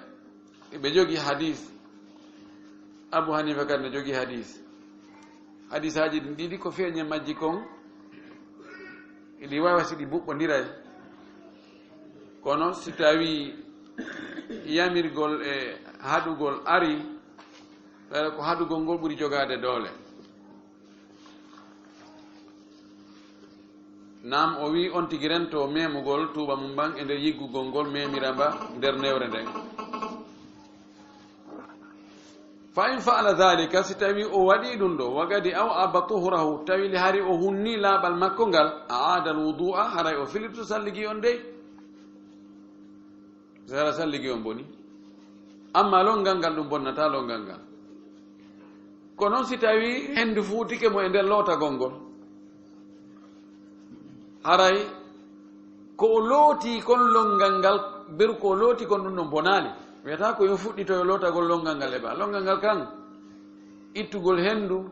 ɓe jogi hadis. Abu Hanifa kadi no jogi hadis. Hadisaaji ɗin ɗiɗi ko feeña majji kon, ɗi waawa si ɗi buɓɓondiray. Kono si tawii yamirgol e haɗugol ari, tawa ko haɗugol ngol ɓuri jogaade doole. Naam, o wi'i on tigi rentoo memugol tuuba mun mban e nder yiggugol ngol, memira mba nder newre nden. Fa in fa'ala dhalika, si tawi o waɗi ɗum ɗo, wa qad aw'aba tuhrahu, tawi le hari o hunni laaɓal makko ngal, a'ada al-wudu'a, haray o filirto salligi on dey. Si hara salligi on boni. Amma longal ngal ɗum bonnata longal ngal. Ko non si tawi hendu fuutike mo e nder lootagol ngol. Haray ko o looti kon longal ngal, beru ko o looti kon ɗum ɗon bonaali. Wiyata ko yo fuɗɗito yo lootagol longal ngal e ba. Longal ngal kan, ittugol hendu,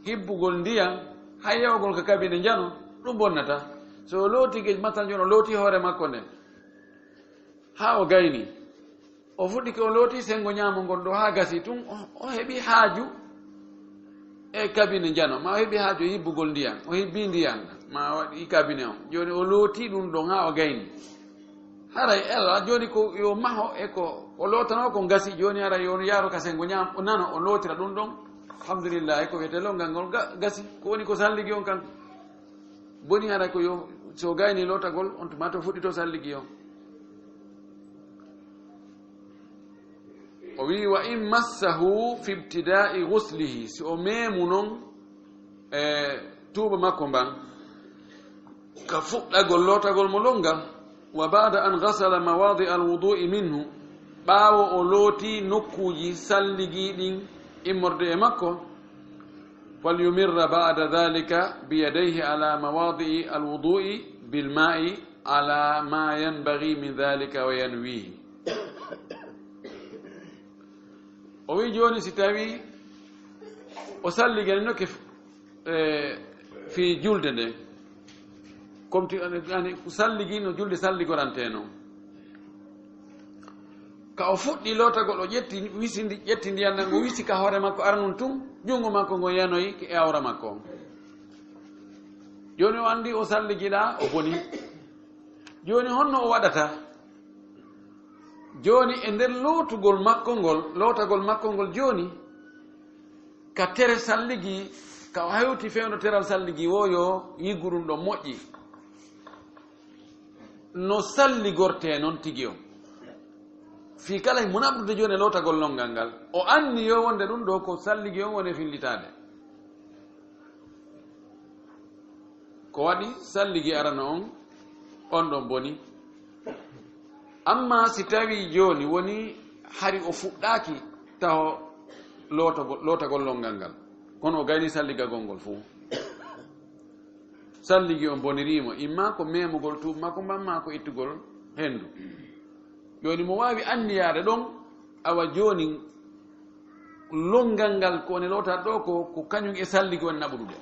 hibbugol ndiyan, hayyawgol ka kabine njano, ɗum bonnata. So o looti gej matal njon, o looti hoore makko nden. Haa o gayni. O fuɗɗike o looti sengo ñaamo ngon ɗo haa gasi tun, o, o heɓi haaju e kabine njano, ma o heɓi haaju e hibbugol ndiyan, o hibbi ndiyan, ma o waɗi kabine on. Jooni o looti ɗum ɗon haa o gayni. Haray ela jooni ko yo maho e ko o lootanoo ko gasi, jooni haray yo yaaro ka sengo ñaamo, o nano, o lootira ɗum ɗon. Alhamdulillahi, ko wiyetee longal ngol ga-, gasi, ko woni ko salligi on kan. Boni haray ko yo, so gayni lootagol, on tuma to fuɗɗito salligi on. O wi'i, "Wa in massahu fi ibtida'i ghuslihi," si o meemu non e tuuba makko mban, ka fuɗɗagol lootagol mo longal, "wa ba'da an ghasala mawadi al-wudu'i minhu," ɓaawo o looti nokkuuji salligi ɗin immorde e makko, "falyumirra ba'da dhalika bi yadayhi ala mawadi'i al-wudu'i bil ma'i ala ma yanbaghi min dhalika wa yanwihi." O wi'i jooni si tawi o salligani no ke, eh, fii julde nden. Comme ti, ani, ani, salligi no julde salligorantee non. Ka o fuɗɗi lootagol, o ƴetti, wisi ndi, ƴetti ndiyan nan, o wisi ka hoore makko aranun tun, junngo makko ngon yanoyi e awra makko on. Jooni o anndi o salligilaa, o boni. Jooni honno o waɗata? Jooni e nder lootugol makko ngol, lootagol makko ngol jooni, ka tere salligi, ka o hewti fewndo teral salligi woo, yo yiggu ɗum ɗon moƴƴi. No salligortee non tigi on. Fii kala himo naɓude jooni e lootagol longal ngal. O anni yo wonde ɗum ɗo ko salligi on woni fillitaade. Ko waɗi salligi arano on, on ɗon boni. Amma si tawii jooni woni hari o fuɗɗaaki taho lootogo-, lootagol longal ngal, kono o gayni salligagol ngol fuu, salligi on bonirii mo, imma ko memugol tuuba makko mban, maa ko ittugol hendu. Jooni mo waawi anniyaade ɗon, awa jooni longal ngal ko woni lootaade ɗo ko, ko kañum e salligi woni naɓudude.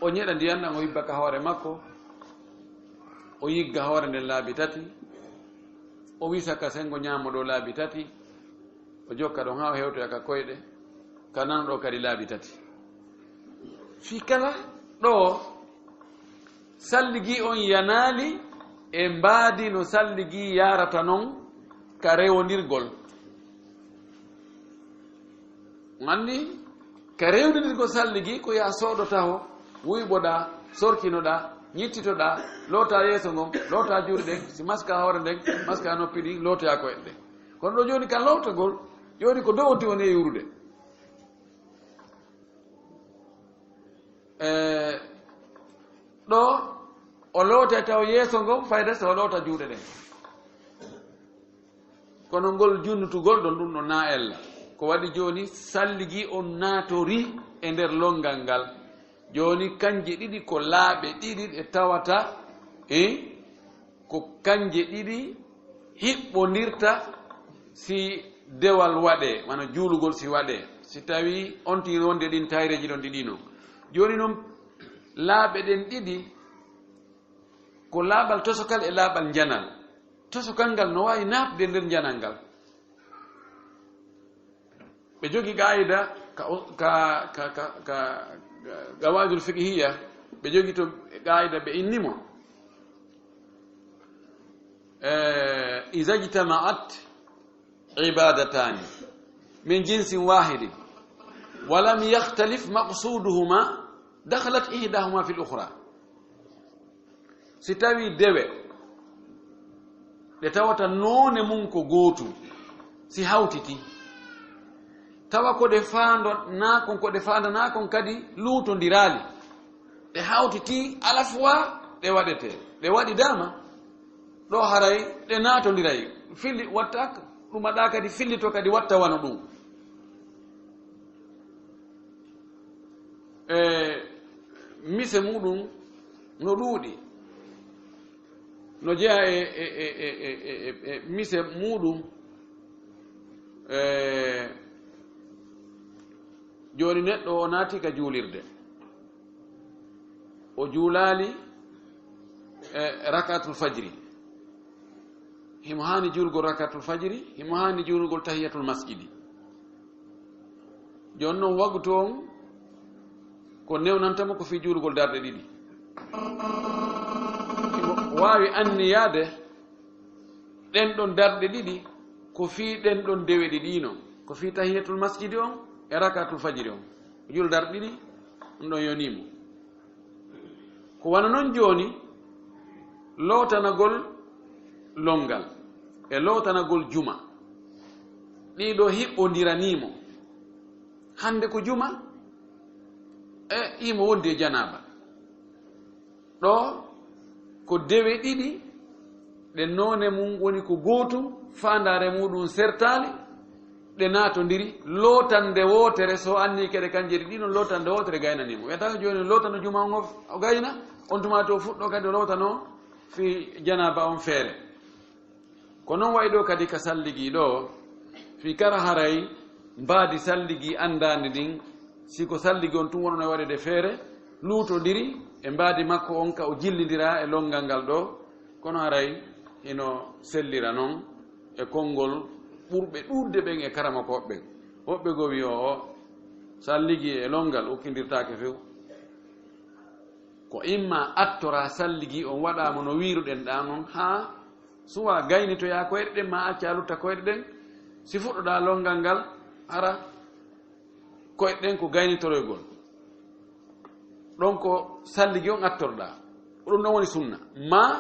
O ñeɗa ndiyan ɗan, o yibba ka hoore makko, o yigga hoore nden laabi tati, o wisa ka sengo ñaamo ɗo laabi tati, o jokka ɗon haa o hewtoya ka koyɗe, ka nano ɗo kadi laabi tati. Fii kala ɗo salligi on yanaali e mbaadi no salligi yaarata non ka rewondirgol. Anndi, ka rewnindirgol salligi ko yaa soodo taho, wuyɓoɗaa, sorkinoɗaa, ñittitoɗaa, lootaa yeeso ngon, lootaa juuɗe ɗen, si maskaa hoore nden, maskaa noppi ɗin, lootoyaa koyɗe ɗen. Kono ɗo jooni ka lootagol, jooni ko dow on tigi woni e yuurude. E, ɗo o lootay taw yeeso ngon fayda so o loota juuɗe ɗen. Kono ngol junnutugol ɗon, ɗum ɗo naa ella. Ko waɗi jooni salligi on naatorii e nder longal ngal. Jooni kanje ɗiɗi ko laaɓe ɗiɗi ɗe tawata, e ko kanje ɗiɗi hiɓɓondirta si dewal waɗee, wano juulugol si waɗee. Si tawii on tigi wonde ɗin tayreeji ɗon ɗiɗi non. Jooni non laaɓe ɗen ɗiɗi ko laaɓal tosokal e laaɓal njanal. Tosokal ngal no waawi naatde nder njanal ngal. Ɓe jogi qaayida ka, ka, ka, ka, ka, ka qawaidul fiqhiyya, ɓe jogi to qaayida ɓe inni mo. Eh, iza ijtama'at ibadatani min jinsin wahidin wa lam yakhtalif maqsuduhuma dakhalat ihdahuma fil ukhra. Si tawii dewe ɗe tawata noone mun ko gootum, si hawtitii, tawa ko ɗe faando-, naa kon, ko ɗe faandanaa kon kadi luutondiraali, ɗe hawtitii alafuwa, ɗe waɗetee, ɗe waɗidaama, ɗo haray ɗe naatondiray, fili watta, ɗumaɗaa kadi fillito kadi watta wano ɗum. E mise muɗum no ɗuuɗi, no jeyaa e, e, e mise muɗum. E, jooni neɗɗo o naati ka juulirde, o juulaali, e, rakatul fajri. Himo haani juulgol rakatul fajri, himo haani juulgol tahiyatul masjidi. Jooni non, waqtu on, ko newnanta mo ko fii juulgol darɗe ɗiɗi. Himo waawi anniyaade ɗen ɗon darɗe ɗiɗi, ko fii ɗen ɗon dewe ɗiɗi non, ko fii tahiyatul masjidi on e rakatul fajiri on. O juula darɗe ɗiɗi, ɗum ɗon yonii mo. Ko wano non jooni, lootanagol longal e lootanagol juma, ɗii ɗoo hiɓɓondiranii mo. Hannde ko juma, e himo wondi e janaaba. Ɗoo ko dewe ɗiɗi, ɗe noone mun woni ko gootum, faandaare muɗum sertaali, ɗe naatondiri, lootande wootere, so anniike ɗe kanje ɗiɗi non, lootande wootere gaynanii mo. Wiyata jooni lootano juma on o, o gayna, on tuma to fuɗɗo kadi o lootanoo fii janaaba on feere. Ko non wayi ɗoo kadi ka salligi ɗoo, fii kara haray mbaadi salligi anndaandi ndin, si ko salligi on tun wonno e waɗeede feere, luutondiri e mbaadi makko on ka o jillindiraa e longal ngal ɗoo, kono haray hino sellira non e konngol ɓurɓe ɗuuɗude ɓen e karamokooɓe ɓen. Woɓɓe goo wi'i, o, o, salligi e longal ukkindirtaake few. Ko imma attoraa salligi on waɗaa mo no wiiruɗen ɗaa non, haa suwaa gaynitoyaa koyɗe ɗen, maa accaa lutta koyɗe ɗen. Si fuɗɗoɗaa longal ngal, hara koyɗe ɗen ko gaynitoroygol. Ɗon ko salligi on attorɗaa. Ko ɗum ɗon woni sunna. Maa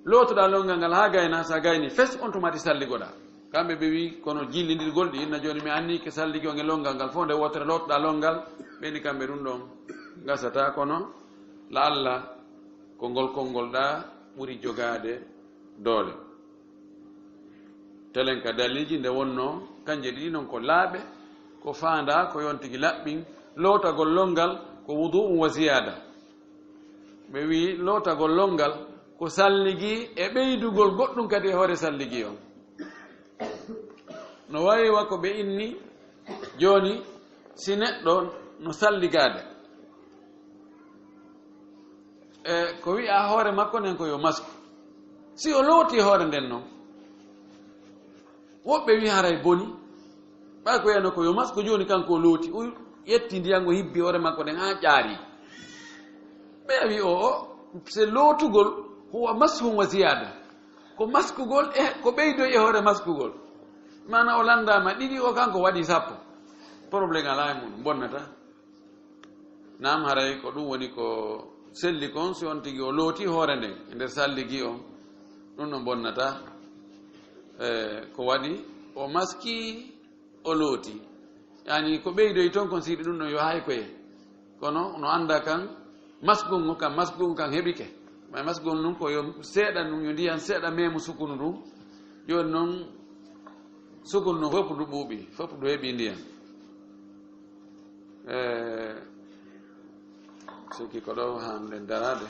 lootoɗaa longal ngal haa gaynaa, so a gaynii fes, on tuma ti salligoɗaa. Kamɓe ɓe wi'i, kono jillindirgol ɗi, inna jooni mi anniike salligi on e longal ngal fof nde wootere lootoɗaa longal, ɓe ni kamɓe ɗum ɗon gasataa, kono la'alla ko ngol konngol ɗaa ɓuri jogaade doole. Telen ka daliiji nde wonnoo, kanje ɗiɗi non ko laaɓe, ko faandaa, ko yon tigi laɓɓin, lootagol longal ko wudu'un wa ziyaada. Ɓe wi'i lootagol longal ko salligi e ɓeydugol goɗɗum kadi e hoore salligi on. No wayi wa ko ɓe inni jooni, si neɗɗo no salligaade, e ko wi'a hoore makko nden ko yo masku. Si o looti hoore nden non, woɓɓe wi'i haray boni, ɓay ko wiyano ko yo masku jooni kanko o looti, o ƴetti ndiyan o hibbi hoore makko nden haa ƴaari. Ɓe wi'i o, o, se lootugol, huwa mashun wa ziyaada. Ko maskugol e ko ɓeydoy e hoore maskugol. Maana o lanndaama ɗiɗi, o kanko waɗi sappo. Problème alaa e mun, bonnata. Naam, haray ko ɗum woni ko selli kon, si on tigi o looti hoore nden e nder salligi on, ɗum no bonnata. E, ko waɗi o maski, o looti. Yani, ko ɓeydoy ton kon, siɗi ɗum ɗon yo hay koye. Kono no annda kan, masgungu kan, masgungu kan heɓike. Ma masgungu nun ko yo seeɗa nun, yo ndiyan seeɗa meemu sukunu ndun. Jooni non, sukunu ndun fof ndu ɓuuɓi, fof ndu heɓi ndiyan. Eh, sikki ko ɗo hanɗen daraade.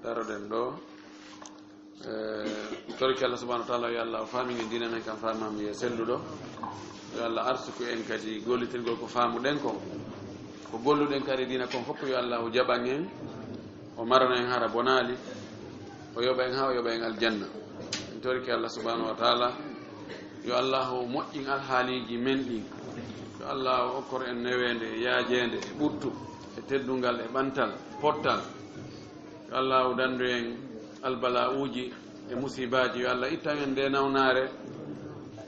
Daroɗen ɗo. Eh, torki Allah subhanahu wa ta'ala, yo Allah o faamin en diina men kan faamaami yo selluɗo. Yo Allah arsuku en kadi gollitirgol ko faamuɗen kon. Ko golluɗen kadi diina kon fof, yo Allah o jaɓan en. O marana en hara bonaali, o yoɓa en haa o yoɓa en aljanna. En torike Allah subhanahu wa ta'ala, yo Allah o moƴƴin alhaaliiji men ɗin. Yo Allah o okkor en neweende e yaajeende e ɓuttu e teddungal e ɓantal pottal. Yo Allah o dandu en albala'uuji e musiibaaji. Yo Allah ittan en nde nawnaare,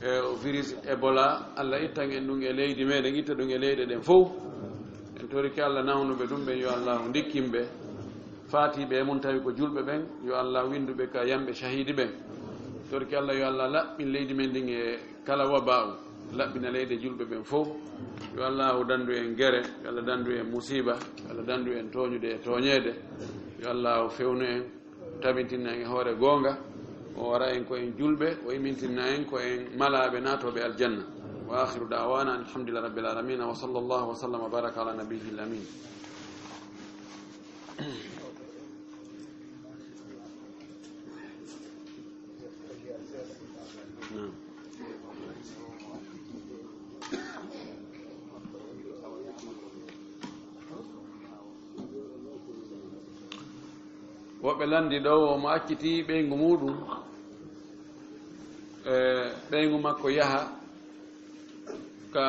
e o virus Ebola. Allah ittan en ɗum e leydi meɗen, itta ɗum e leyɗe ɗen fof. En torike Allah nawnuɓe ɗum ɓen, yo Allah ndikkin ɓe. Faatiiɓe e mun tawi ko julɓe ɓen, yo Allah winndu ɓe ka yamɓe shahiidi ɓen. Torki Allah, yo Allah laɓɓin leydi men ndin e kala waba'u, laɓɓina leyɗe julɓe ɓen fow. Yo Allahu dandu en gere, yo Allah dandu en musiba, yo Allah dandu en tooñude e tooñeede. Yo Allahu fewnu en, tabintinna en e hoore goonga. O wara en ko en julɓe, o imintinna en ko en malaaɓe naatooɓe aljanna. Wa akhiru da'wana alhamdulillahi rabbil alamin. Wa sallallahu wa sallam wa baraka ala nabiyyil amin. Woɓɓe lanndi ɗo, o mo acciti ɓeyngu muuɗum, e ɓeyngu makko yaha ka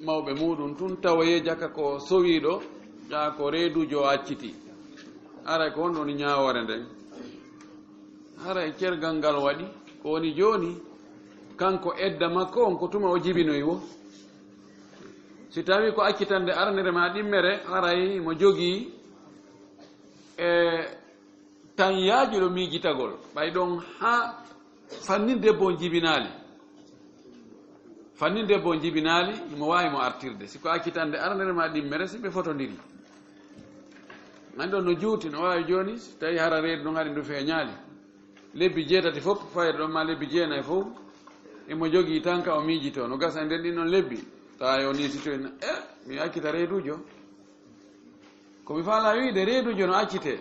mawɓe muuɗum tun, tawoyee jaka ko sowiiɗo, ƴaa ko reeduujo o acciti. Haray ko honɗun woni ñaawoore nden? Haray cergal ngal waɗi, ko woni jooni, kanko edda makko on, ko tuma o jibinoyi wo. Si tawii ko accitannde aranere maa ɗimmere, haray mo jogii e taɲyaaji ɗo miijitagol, ɓay ɗon haa fannin debbo on jibinaali. Fannin debbo on jibinaali, himo waawi mo artirde. Si ko accitannde aranere maa ɗimmere, si ɓe fotondiri. An ɗon no juuti, no waawi jooni, si tawii hara reedu ndun hari ndu feeɲaali. Lebbi jeetati fof, fayda ɗon maa lebbi jeenay fof, himo jogii tan ka o miijitoo. No gasa e nder ɗin ɗon lebbi, tawa yo niisitoy na, "Eh, mi accita reeduujo." Ko mi faalaa wi'ude, reeduujo no accitee.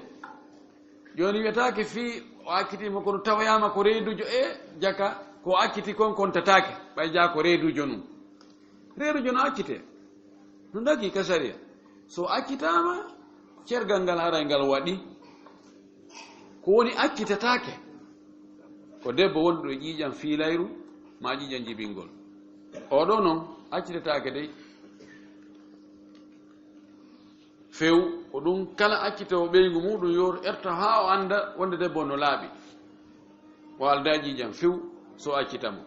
Jooni wi'etaake fii o accitii mo, kono tawoyaama ko reeduujo e jaka, ko o acciti kon kontataake, ɓay jaa ko reeduujo nun. Reeduujo no accitee. No dagii ka sariya. So accitaama, cergal ngal haray ngal waɗi. Ko woni accitataake, ko debbo wonɗo e ƴiiƴan fiilayru, maa ƴiiƴan jibingol. Oo ɗoo non, accitataake dey. Few, ko ɗun kala accitoowo ɓeyngu muuɗum yo erto haa o annda wonde debbo on no laaɓi. O aldaa ƴiiƴan few, so accita mo.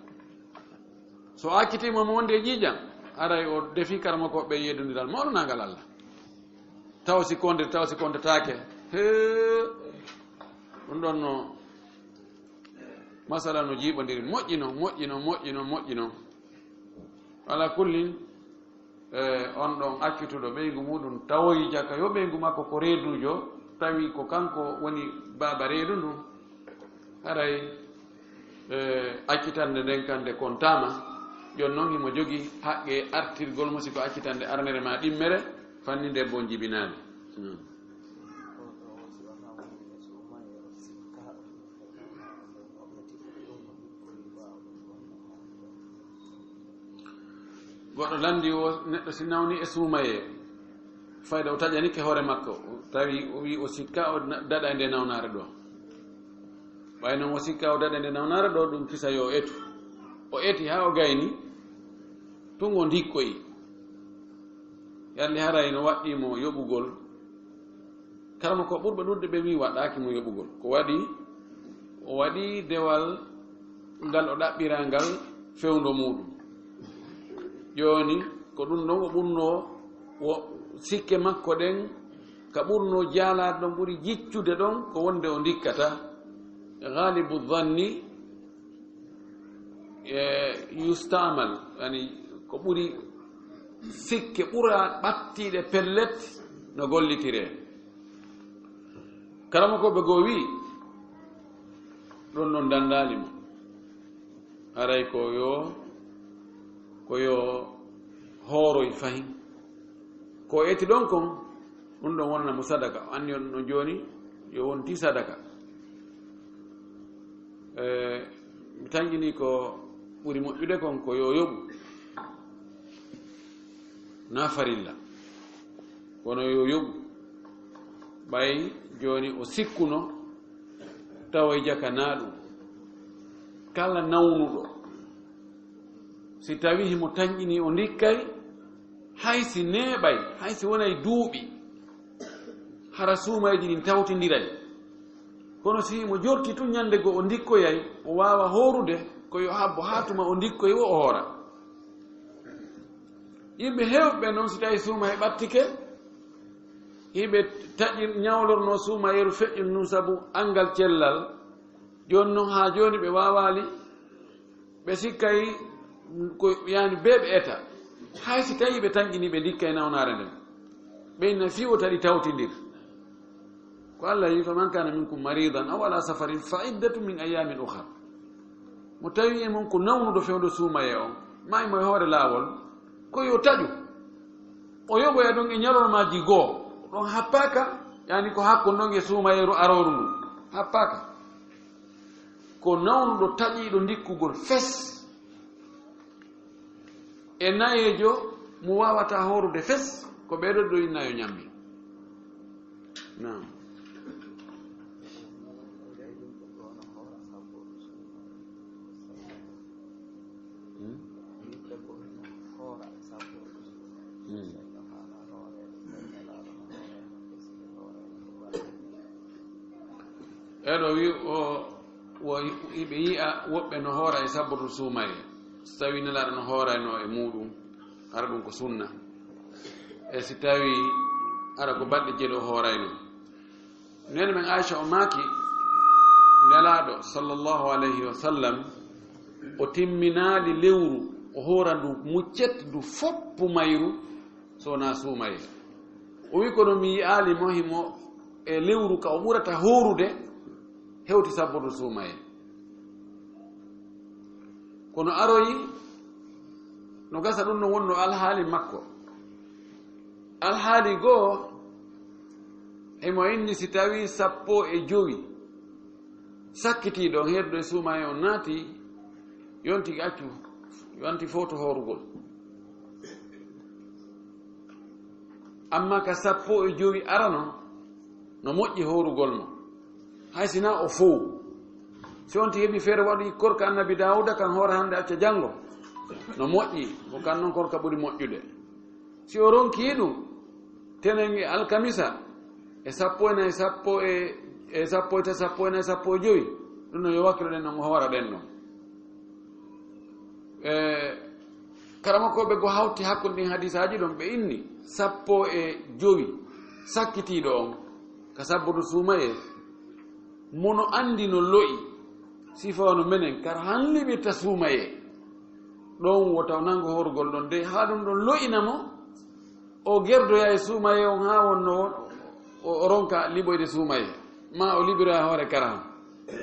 So accitii mo, mo wonde e ƴiiƴan, haray o defii karamokooɓe ɓen yeddondiral mawɗo naagal Alla. Taw si konde, taw si kontataake. Hee, ɗun ɗon no masala no jiiɓondiri. Moƴƴi non, moƴƴi non, moƴƴi non, moƴƴi non. Alaa kullin, e, on ɗon accituɗo ɓeyngu muuɗum tawoyi jaka yo ɓeyngu makko ko reeduujo, tawi ko kanko woni baaba reedu ndun, haray, e, accitannde nden kan nde kontaama, jon non himo jogii haqqe artirgol mo si ko accitannde arnere maa ɗimmere, fanni ndebbo on jibinaali. Hmm. Goɗɗo lanndii wo neɗɗo si nawnii e suumayee, fayda o taƴanike hoore makko, tawi o wi'i o sikka o na-, daɗay nde nawnaare ɗoo. Ɓay non o sikka o daɗay nde nawnaare ɗoo, ɗun kisa yo o etu. O eti haa o gayni, tun o ndikkoyi. Yalli haray no waɗɗii mo yoɓugol. Karamoko ɓurɓe ɗuuɗude ɓe wi'i waɗaaki mo yoɓugol. Ko waɗi, o waɗi dewal ngal o ɗaɓɓiraa ngal fewndo muuɗum. Jooni, ko ɗun ɗon o ɓurnoo, wo sikke makko ɗen, ka ɓurnoo jaalaade ɗon ɓuri jiccude ɗon, ko wonde o ndikkata. Gaalibu zanni, e, yustaamal, yani ko ɓuri sikke ɓura ɓattiiɗe pellet no gollitiree. Karamokooɓe goo wi'i, ɗon ɗon dandaali mo. Haray ko yo, ko yo hooroy fahin. Ko o eti ɗon kon, ɗun ɗon wonana mo sadaka. O anni on no jooni, yo wonti sadaka. E, mi tanƴinii ko ɓuri moƴƴude kon ko yo yoɓu. Na farilla. Kono yo yoɓu. Ɓay jooni o sikkuno, tawa e jaka na ɗun. Kala nawnuɗo, si tawii himo tanƴinii o ndikkay, hay si neeɓay, hay si wonay duuɓi, hara suumayji ɗin tawtindiray. Kono si himo jorti tun ɲande goo o ndikkoyay, o waawa hoorude, ko yo habbo haa tuma o ndikkoy wo o hoora. Yimɓe heewɓe non, si tawii suumayee ɓattike, hiɓe taƴi-, ɲawlornoo suumayeeru feƴƴun nun sabu anngal cellal, Jooni non, haa jooni ɓe waawaali, ɓe sikkay ko, yani, bee ɓe eta. Hay si tawii ɓe tanƴinii, ɓe ndikkay nawnaare nden. Ɓe inna fii wota ɗi tawtindir. Ko Allah yi, "Faman kana minkum maridan aw ala safarin fa iddatun min ayyamin ukhar." Mo tawi e mon ko nawnuɗo fewndo suumayee on, maa himo e hoore laawol, ko yo taƴu. O yoɓoya ɗon e ɲalormaaji goo, ɗon happaaka, yani ko hakkon ɗon e suumayeeru arooru ndun. Happaaka. Ko nawnuɗo taƴiiɗo ndikkugol fes, e nayeejo mo waawataa hoorude fes, ko ɓee ɗoo ɗoo inna yo ɲammin. Naam. Hmm? Hmm. Eɗo wi o, wo hiɓe yi'a woɓɓe no hoora e sabbudu suumayee. Si tawii Nelaaɗo no hoorayno e muuɗum, hara ɗum ko sunna. E si tawii hara ko balɗe jeɗi o hoorayno. Neene men Aisha o maaki, Nelaaɗo sallallahu alayhi wa sallam, o timminaali lewru, o hoora ndu muccet ndu foppu mayru, so wonaa suumayee. O wi'i, kono mi yi'aali mo himo e lewru ka o ɓurata hoorude, hewti sabbudu suumayee. Kono aroyi, no gasa ɗum no wonno alhaali makko. Alhaali goo, himo inni si tawii sappo e jowi sakkitii ɗon, heddo e suumayee on naati, yonti accu, yonti fowto hoorugol. Amma ka sappo e jowi arano, no moƴƴi hoorugol mo. Hay sinaa o fow. Si on ti heɓi feere waɗi korka Annabi Daawuda kan hoora hande acca jango, no moƴƴi, ko kan non korka ɓuri moƴƴude. Si o ronkii ɗum, tenen e alkamisa, e sappo e nayi, sappo e, e sappo e tati, sappo e nayi, sappo e jowi, ɗum no yo wakkiloɗen non, o hoora ɗen non. E, karamokooɓe goo hawti hakkunde ɗin hadiisaaji ɗon, ɓe inni sappo e jowi sakkitiiɗo on ka sabbudu suumayee, mo no anndi no lo'i, sifa wano menen, kar han liɓirta suumayee. Ɗon wota o nango horugol ɗon dey, haa ɗum ɗon lo'ina mo, o gerdoya e suumayee on haa wonno o, o, o ronka liɓoyde suumayee, maa o liɓiroya hoore karahan,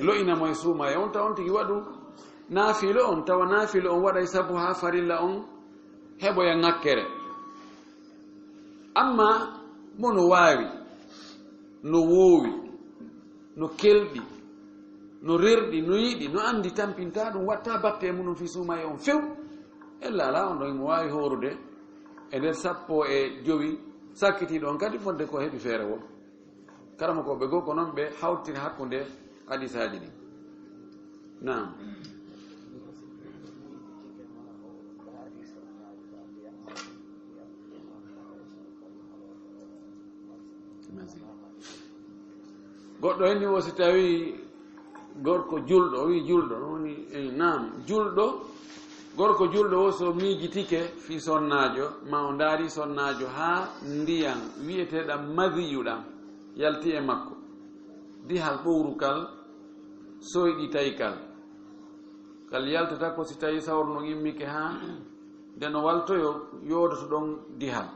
lo'ina mo e suumayee on, tawa on tigi waɗu naafilo on, tawa naafilo on waɗay sabu haa farilla on heɓoya ŋakkere. Amma mo no waawi, no woowi, no kelɗi, no rerɗi, no yiɗi, no anndi, tampinta ɗum, watta batte e muɗum fii suumayee on few. Ella alaa on ɗon himo waawi hoorude e nder sappo e jowi sakkitiiɗo on kadi fodde ko heɓi feere woo. Karamokooɓe goo ko non ɓe hawtiri hakkunde hadiisaaji ɗin. Naam. Goɗɗo henni wo si tawii gorko julɗo, o wi'i julɗo, no woni, eh, naam, julɗo, gorko julɗo wo so miijitike fii sonnaajo, maa o ndaari sonnaajo haa ndiyan wi'eteeɗan maziyu ɗan yalti e makko, dihal ɓowru kal, soyɗi tawi kal, kal yaltata ko si tawii sawru ndun immike haa nde no waltoyoo, yoodoto ɗon dihal.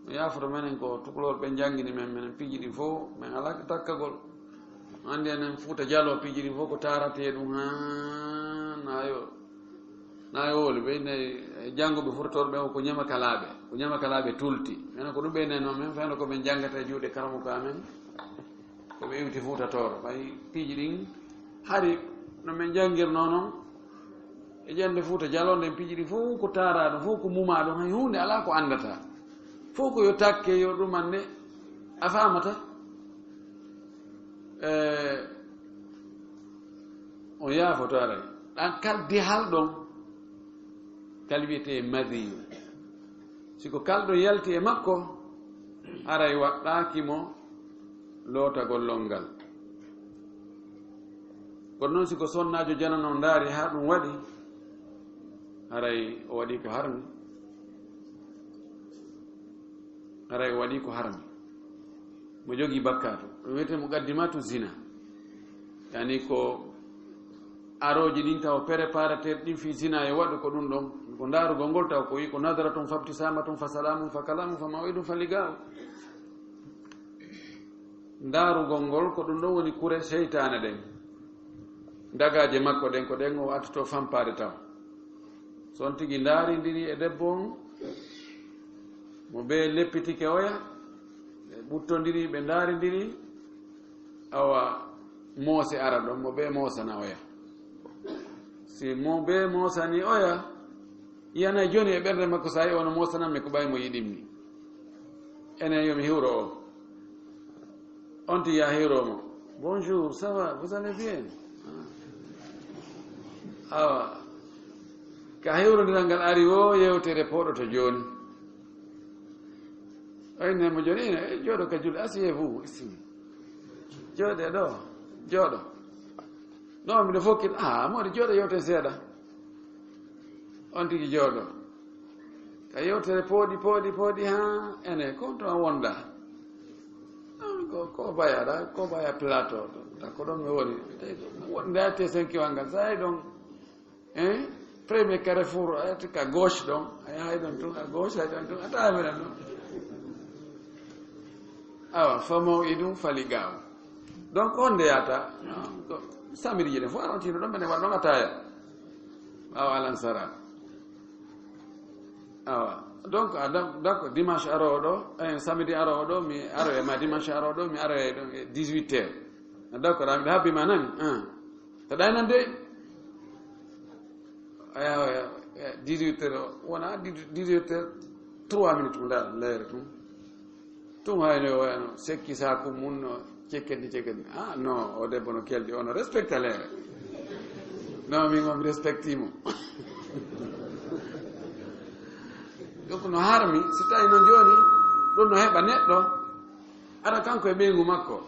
Mi yaafoto menen ko tukulor ɓe janngini men, menen piiji ɗin fof, men alaa takkagol. Anndi enen Fuuta Jaloo piiji ɗin fof ko taaratee ɗum haa naayo, naayo woli. Ɓe ne jannguɓe Fuuta Tooro ɓen ko ñamakalaaɓe, ko ñamakalaaɓe tulti. Menen ko ɗum ɓe nen non, men fayno ko men janngata e juuɗe karamoko amen. Ko ɓe iwti Fuuta Tooro, ɓay piiji ɗin hari no men janngirnoo non e ƴande Fuuta Jaloo nden, piiji ɗin fof ko taaraaɗo, fof ko mumaaɗo, hay huunde alaa ko anndataa. Fof ko yo takke, yo ɗuman ne a faamata. Eh, on yaafoto aray. Ɗan kal dihal ɗon, kal wiyetee madiyu. Si ko kal ɗon yalti e makko, haray waɗɗaaki mo lootagol lonngal. Kono non si ko sonnaajo janano ndaari haa ɗum waɗi, haray o waɗi ko harmi. Haray o waɗi ko harmi. Mo jogii bakkaatu. Ɗum wiyetee muqaddimatu zina. Yani ko arooji ɗin taw préparateur ɗin fii zina yo waɗu ko ɗun ɗon. Ko ndaarugol ngol taw ko wi ko nadaratun fabtisamatun fa salamun fa kalamun fa maw'idun fa liga'u. Ndaarugol ngol ko ɗun ɗon woni kure seytaane ɗen. Dagaaje makko ɗen ko ɗen o attoto fampaade taw. So on tigi ndaarindiri e debbo on, mo bee leppitike oya, ɓe ɓuttondiri, ɓe ndaarindiri, awa moose ara ɗon, mo bee moosana oya. Si mo bee moosani oya, yi'anay jooni e ɓernde makko, so a yi'i ono moosanan mi ko ɓay mo yiɗimmi. Enen yo mi hiwro o. On tigi a hiwro mo. Bonjour, ça va, vous allez bien? Awa. Ka hiwrondiral ngal ari wo yewtere pooɗoto jooni. Oynne mo jooni, "Eh, jooɗo ka julde, asseyez-vous ici. Jooɗe ɗo, jooɗo." Non, miɗo fokkit, "Ah, moodi jooɗo yewten seeɗa." On tigi jooɗo. Ka yewtere pooɗi, pooɗi, pooɗi, haa ene, ko to a wonda? Ah, ko, ko baya da, ko baya plateau. Ta ko ɗon mi woni. Te, wonde a te cinq ngal, sa yi ɗon, hein? Premier carrefour, a yahti ka gauche ɗon, a yahay ɗon tun, à gauche, a ɗon tun, a tawa meɗen ɗon. Awa, fa maw'idun fa liga'u. Donc, honde yata, ko samedi ji ɗen fof arontino ɗon, mene waɗa ɗon attaya. Awa, alansara. Awa. Donc, a da-, d'accord, dimanche arooɗo, eh, samedi arooɗo, mi aroya ma dimanche arooɗo, mi aroya ɗon e dix-huit heures. D'accord, a miɗo habbi ma nani? Hein. Ta ɗay nan de. Aya, aya, aya, dix-huit heures, wona dix-huit heures, trois minutes, ko ndaar, leere tun. Tun hayno wayno, sekki saku mun no, cekkenti, cekkenti. Ah, non, o debbo no keldi, ono respecta leere. Non, min on mi respecti mo. Donc no harmi, si tawi no jooni, ɗum no heɓa neɗɗo, ara kanko e ɓeyngu makko,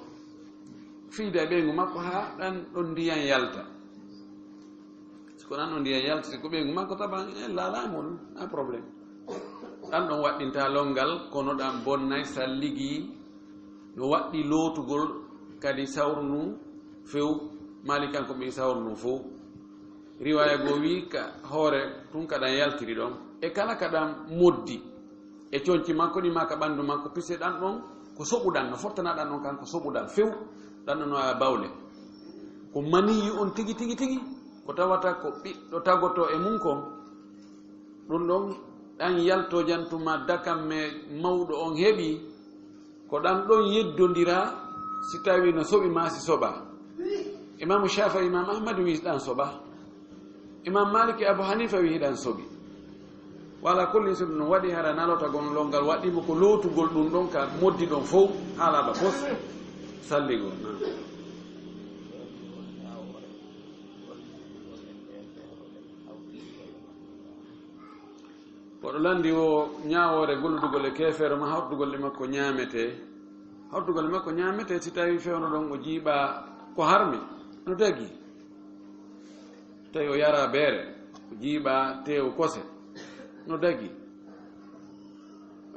fiida e ɓeyngu makko haa ɗan ɗon ndiyan yalta. Si ko ɗan ɗon ndiyan yalti, si ko ɓeyngu makko taban, en laalaa e muɗum, na problème. Ɗan ɗon waɗɗinta longal, kono ɗan bonnay salligi, no waɗɗi lootugol kadi sawru ndun few, maali kanko ɓe sawru ndun fow. Riwaaya goo wi'i ka hoore tun ka ɗan yaltiri ɗon, e kala ka ɗan moddi, e conci makko ɗin maa ka ɓandu makko, puisque ɗan ɗon ko soɓuɗan, no fottana ɗan ɗon kan ko soɓuɗan few, ɗan ɗon no waawi bawle. Ko maniyu on tigi, tigi, tigi, ko tawata ko ɓiɗɗo tagotoo e mun kon, ɗun ɗon ɗan yaltojan tuma dakamme mawɗo on heɓi, ko ɗan ɗon yeddondira si tawi no soɓi maa si soɓa. Imaamu Shaafi'i, Imaamu Ahmad wi'i ɗan soɓa. Imam Malik e Abu Hanifa wi'i hiɗan soɓi. Wala kulli, so ɗum waɗi, hara nalotagol ngal waɗi mo ko lootugol ɗum ɗon ka moddi ɗon fow, haalaaba pos, salligol. Naam. Koɗo landi wo ñaawoore golludugol e keefeero ma hawtugol e makko ñaametee. Hawtugol e makko ñaametee si tawi fewndo ɗon o jiiɓa ko harmi, no dagi. Tawi o yara beere, o jiiɓa teewu kose, no dagi.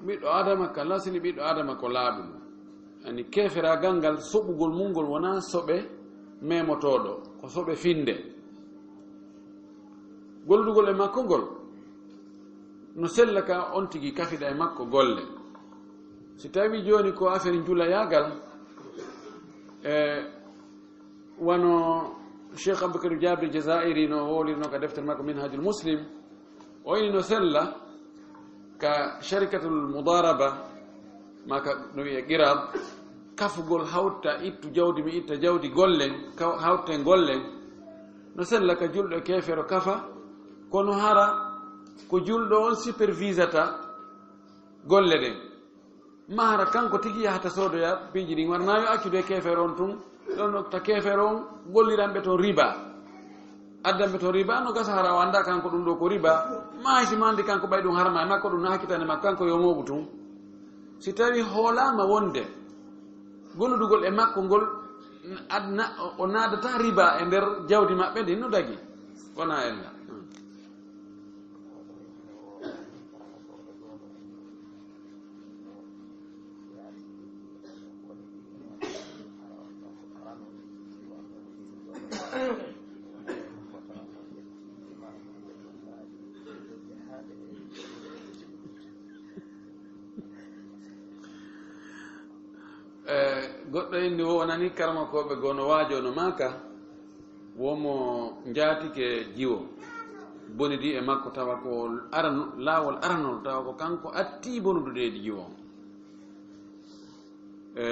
Ɓiɗɗo Adama ka lasli ɓiɗɗo Adama ko laaɓuɗo. Ani keeferaagal ngal soɓugol mum ngol wonaa soɓe memotooɗo, ko soɓe finde. Gollugol e makko ngol no sella ka on tigi kafiɗa e makko golle. Si tawi jooni ko affaire njulayaagal, e wano Cheikh Aboubacar Jabir Jazairi no wowlirno ka deftere makko Minhajul Muslim, o ini no sella ka sharikatul mudaraba, ma ka no wi'e qirad, kafugol hawta ittu jawdi mi itta jawdi gollen, ka-, hawten gollen, no sella ka julɗo e keefeero kafa, kono hara ko julɗo on supervisata golle ɗen. Mahara kanko tigi yahata soodoya piiji ɗin, wara na yo accude keefeero on tun, ɗon no ta keefeero on golliranɓe ton riba. Addanɓe ton riba, no gasa hara o annda kanko ɗum ɗo ko riba, ma hay si ma anndi kanko ɓay ɗum harma e makko, ɗum na hakkitande makko, kanko yo mooɓu tun. Si tawi hoolaama wonde golludugol e makko ngol, adna, o naadata riba e nder jawdi maɓɓe ndin, no dagi, wona ella. Goɗɗo inni wo o nani karamokooɓe goo no waajoo no maaka, wo mo njaatike jiwo bonidi e makko, tawa ko arano-, laawol aranol, tawa ko kanko atti bonududeedi jiwo on. E,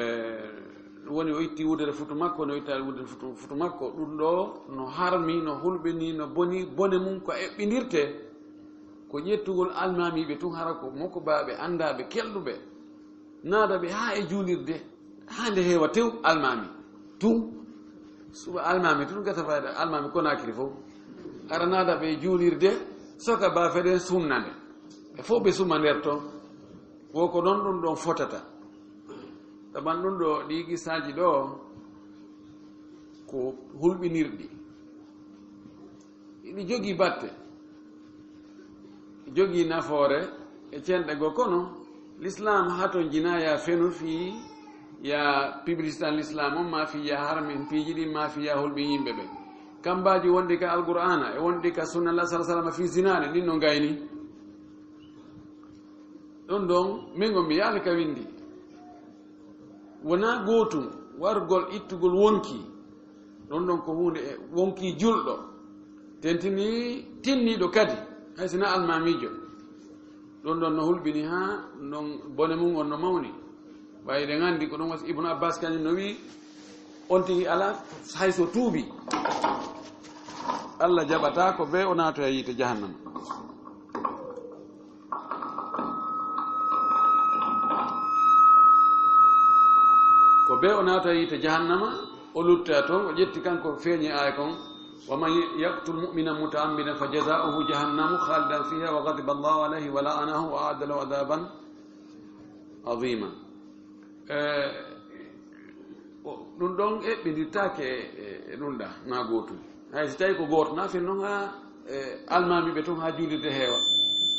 ɗum woni o itti wudere futu makko, no itta wudere futu, futu makko. Ɗum ɗoo no harmi, no hulɓini, no boni, bone mum ko eɓɓindirte, ko ƴettugol almaamiiɓe tun, hara ko mokobaaɓe, anndaaɓe, kelɗuɓe, naada ɓe haa e juulirde, haa nde heewa tew almaami tun. Suɓa almaami tun, gasa fayda almaami Konaakiri fow. Hara naada ɓe juulirde, soka baafe ɗen sunna nde. Ɓe fow ɓe suma nder ton. Wo ko non ɗum ɗon fotata. Taban ɗum ɗoo, ɗii qissaaji ɗoo, ko hulɓinirɗi. Hiɗi jogii batte, jogii nafoore e cenɗe goo, kono l'islam hatonjinaa ya fenu fii ya publicité an l'islam on, maa fii ya harmin piiji ɗin, maa fii ya hulɓin yimɓe ɓen. Kambaaji wonɗi ka Alqur'aana e wonɗi ka sunna Allah sallallahu alaihi wasallam fii zinaare, ɗin no ngayni. Ɗon ɗon, min on mi yaali ka windi. Wonaa gootun, wargol ittugol wonki. Ɗon ɗon ko huunde e wonki julɗo. Tentini tinniiɗo kadi, hay si na almaamiijo. Ɗon ɗon no hulɓini haa non bone mum on no mawni. Ɓay eɗen anndi ko ɗum wasi Ibnu Abbas kañum no wi'i, on tigi alaa, hay so tuubi, Allah jaɓataa ko bee o naatoya yiite jahannama. Ko bee o naata yiite jahannama, o luttoya ton, o ƴetti kanko feeñi aaya kon, "Wa man yaqtul mu'minan muta'ammidan fa jazaa'uhu jahannamu khalidan fiha wa ghadiba Allahu alayhi wa la'anahu wa a'adda lahu adhaban azima." Eh, o, ɗum ɗon eɓɓindirtaake e, e, e ɗum ɗa, maa gootum. Hay si tawi ko gooto, na fen non haa, e, almaami ɓe tun haa juulirde heewa.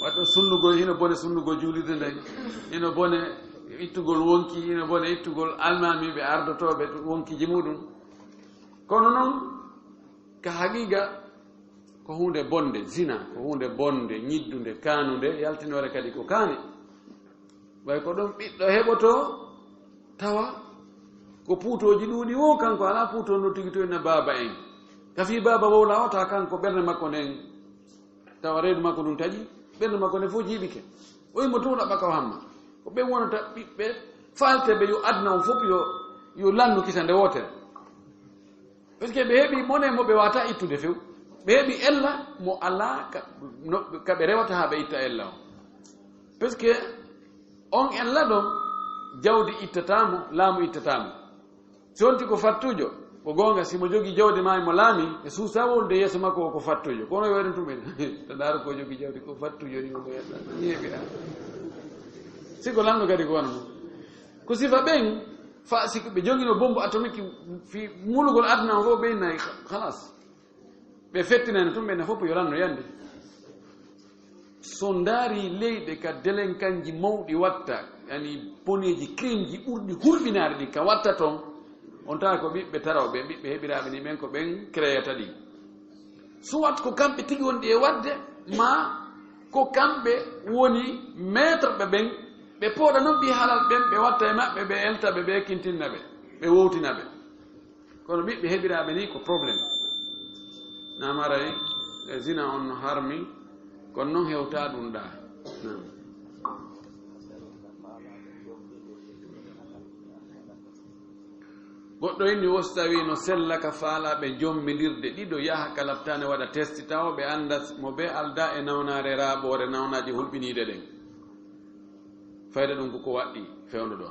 Waɗɗo sunnugol, hino bone sunnugol juulirde nden, hino bone ittugol wonki, hino bone ittugol almaami ɓe ardotooɓe wonkiiji muɗum. Kono non, ka haqiiqa, ko huunde bonde, zina, ko huunde bonde, ñiddunde, kaanunde, yaltinoore kadi ko kaane. Way ko ɗon ɓiɗɗo heɓotoo, tawa ko puutooji ɗuuɗi woo, kanko alaa puutoo no tigi to ina baaba en. Ka fii baaba wowlaa o, tawa kanko ɓernde makko nden, tawa reedu makko ndun taƴi, ɓernde makko nden fof jiiɓike. O yimo tun ɗaɓɓa ka o hamma. Ko ɓen wonata ɓiɓɓe faalteɓe yo aduna on fof yo, yo lannu kisa nde wootere. Parce que ɓe heɓi mone mo ɓe wata ittude few. Ɓe heɓi ella mo alaa ka, no, ka ɓe rewata haa ɓe itta ella on. Parce que on ella ɗon, jawdi ittataa mo, laamu ittataa mo. Si wonti ko fattuujo, ko goonga, si mo jogii jawdi maa mo laami, ɓe suusaa wonde yeeso makko o ko fattuujo. Kono yo waɗi tun ɓen. To ndaaro ko jogii jawdi ko fattuujo ni mo ɓe yetta. Yeeɓi a. Si ko lanɗo kadi ko wano mo. Ko sifa ɓen, fa, si ɓe jogino bombe atomique fi mulugol aduna on fof ɓe nayi, khalas. Ɓe fettinani tun ɓen fof yo lanno yande. So ndaari leyɗe ka delenkanji mawɗi watta, yani boneeji, crimeji ɓurɗi hulɓinaade ɗi ka watta ton, on tawa ko ɓiɓɓe tarawɓe, ɓiɓɓe heɓiraaɓe ni ɓen ko ɓen créata ɗi. Soit ko kamɓe tigi wonɗi e waɗde, maa ko kamɓe woni maître ɓe ɓen, ɓe pooɗa non ɓii halal ɓen, ɓe watta e maɓɓe, ɓe elta ɓe, ɓe kintinna ɓe, ɓe wowtina ɓe. Kono ɓiɓɓe heɓiraaɓe ni ko problème. Naamaray e zina on no harmi, kono non hewtaa ɗum ɗaa. Naam. Goɗɗo inni wo si tawii no sella ka faalaaɓe jommbindirde ɗiɗo, yaha ka laptaane waɗa testi, tawa ɓe annda mo ɓe aldaa e nawnaare raaɓoore, nawnaaje hulɓiniiɗe ɗen. Fayda ɗum ko ko waɗɗi fewndo ɗo.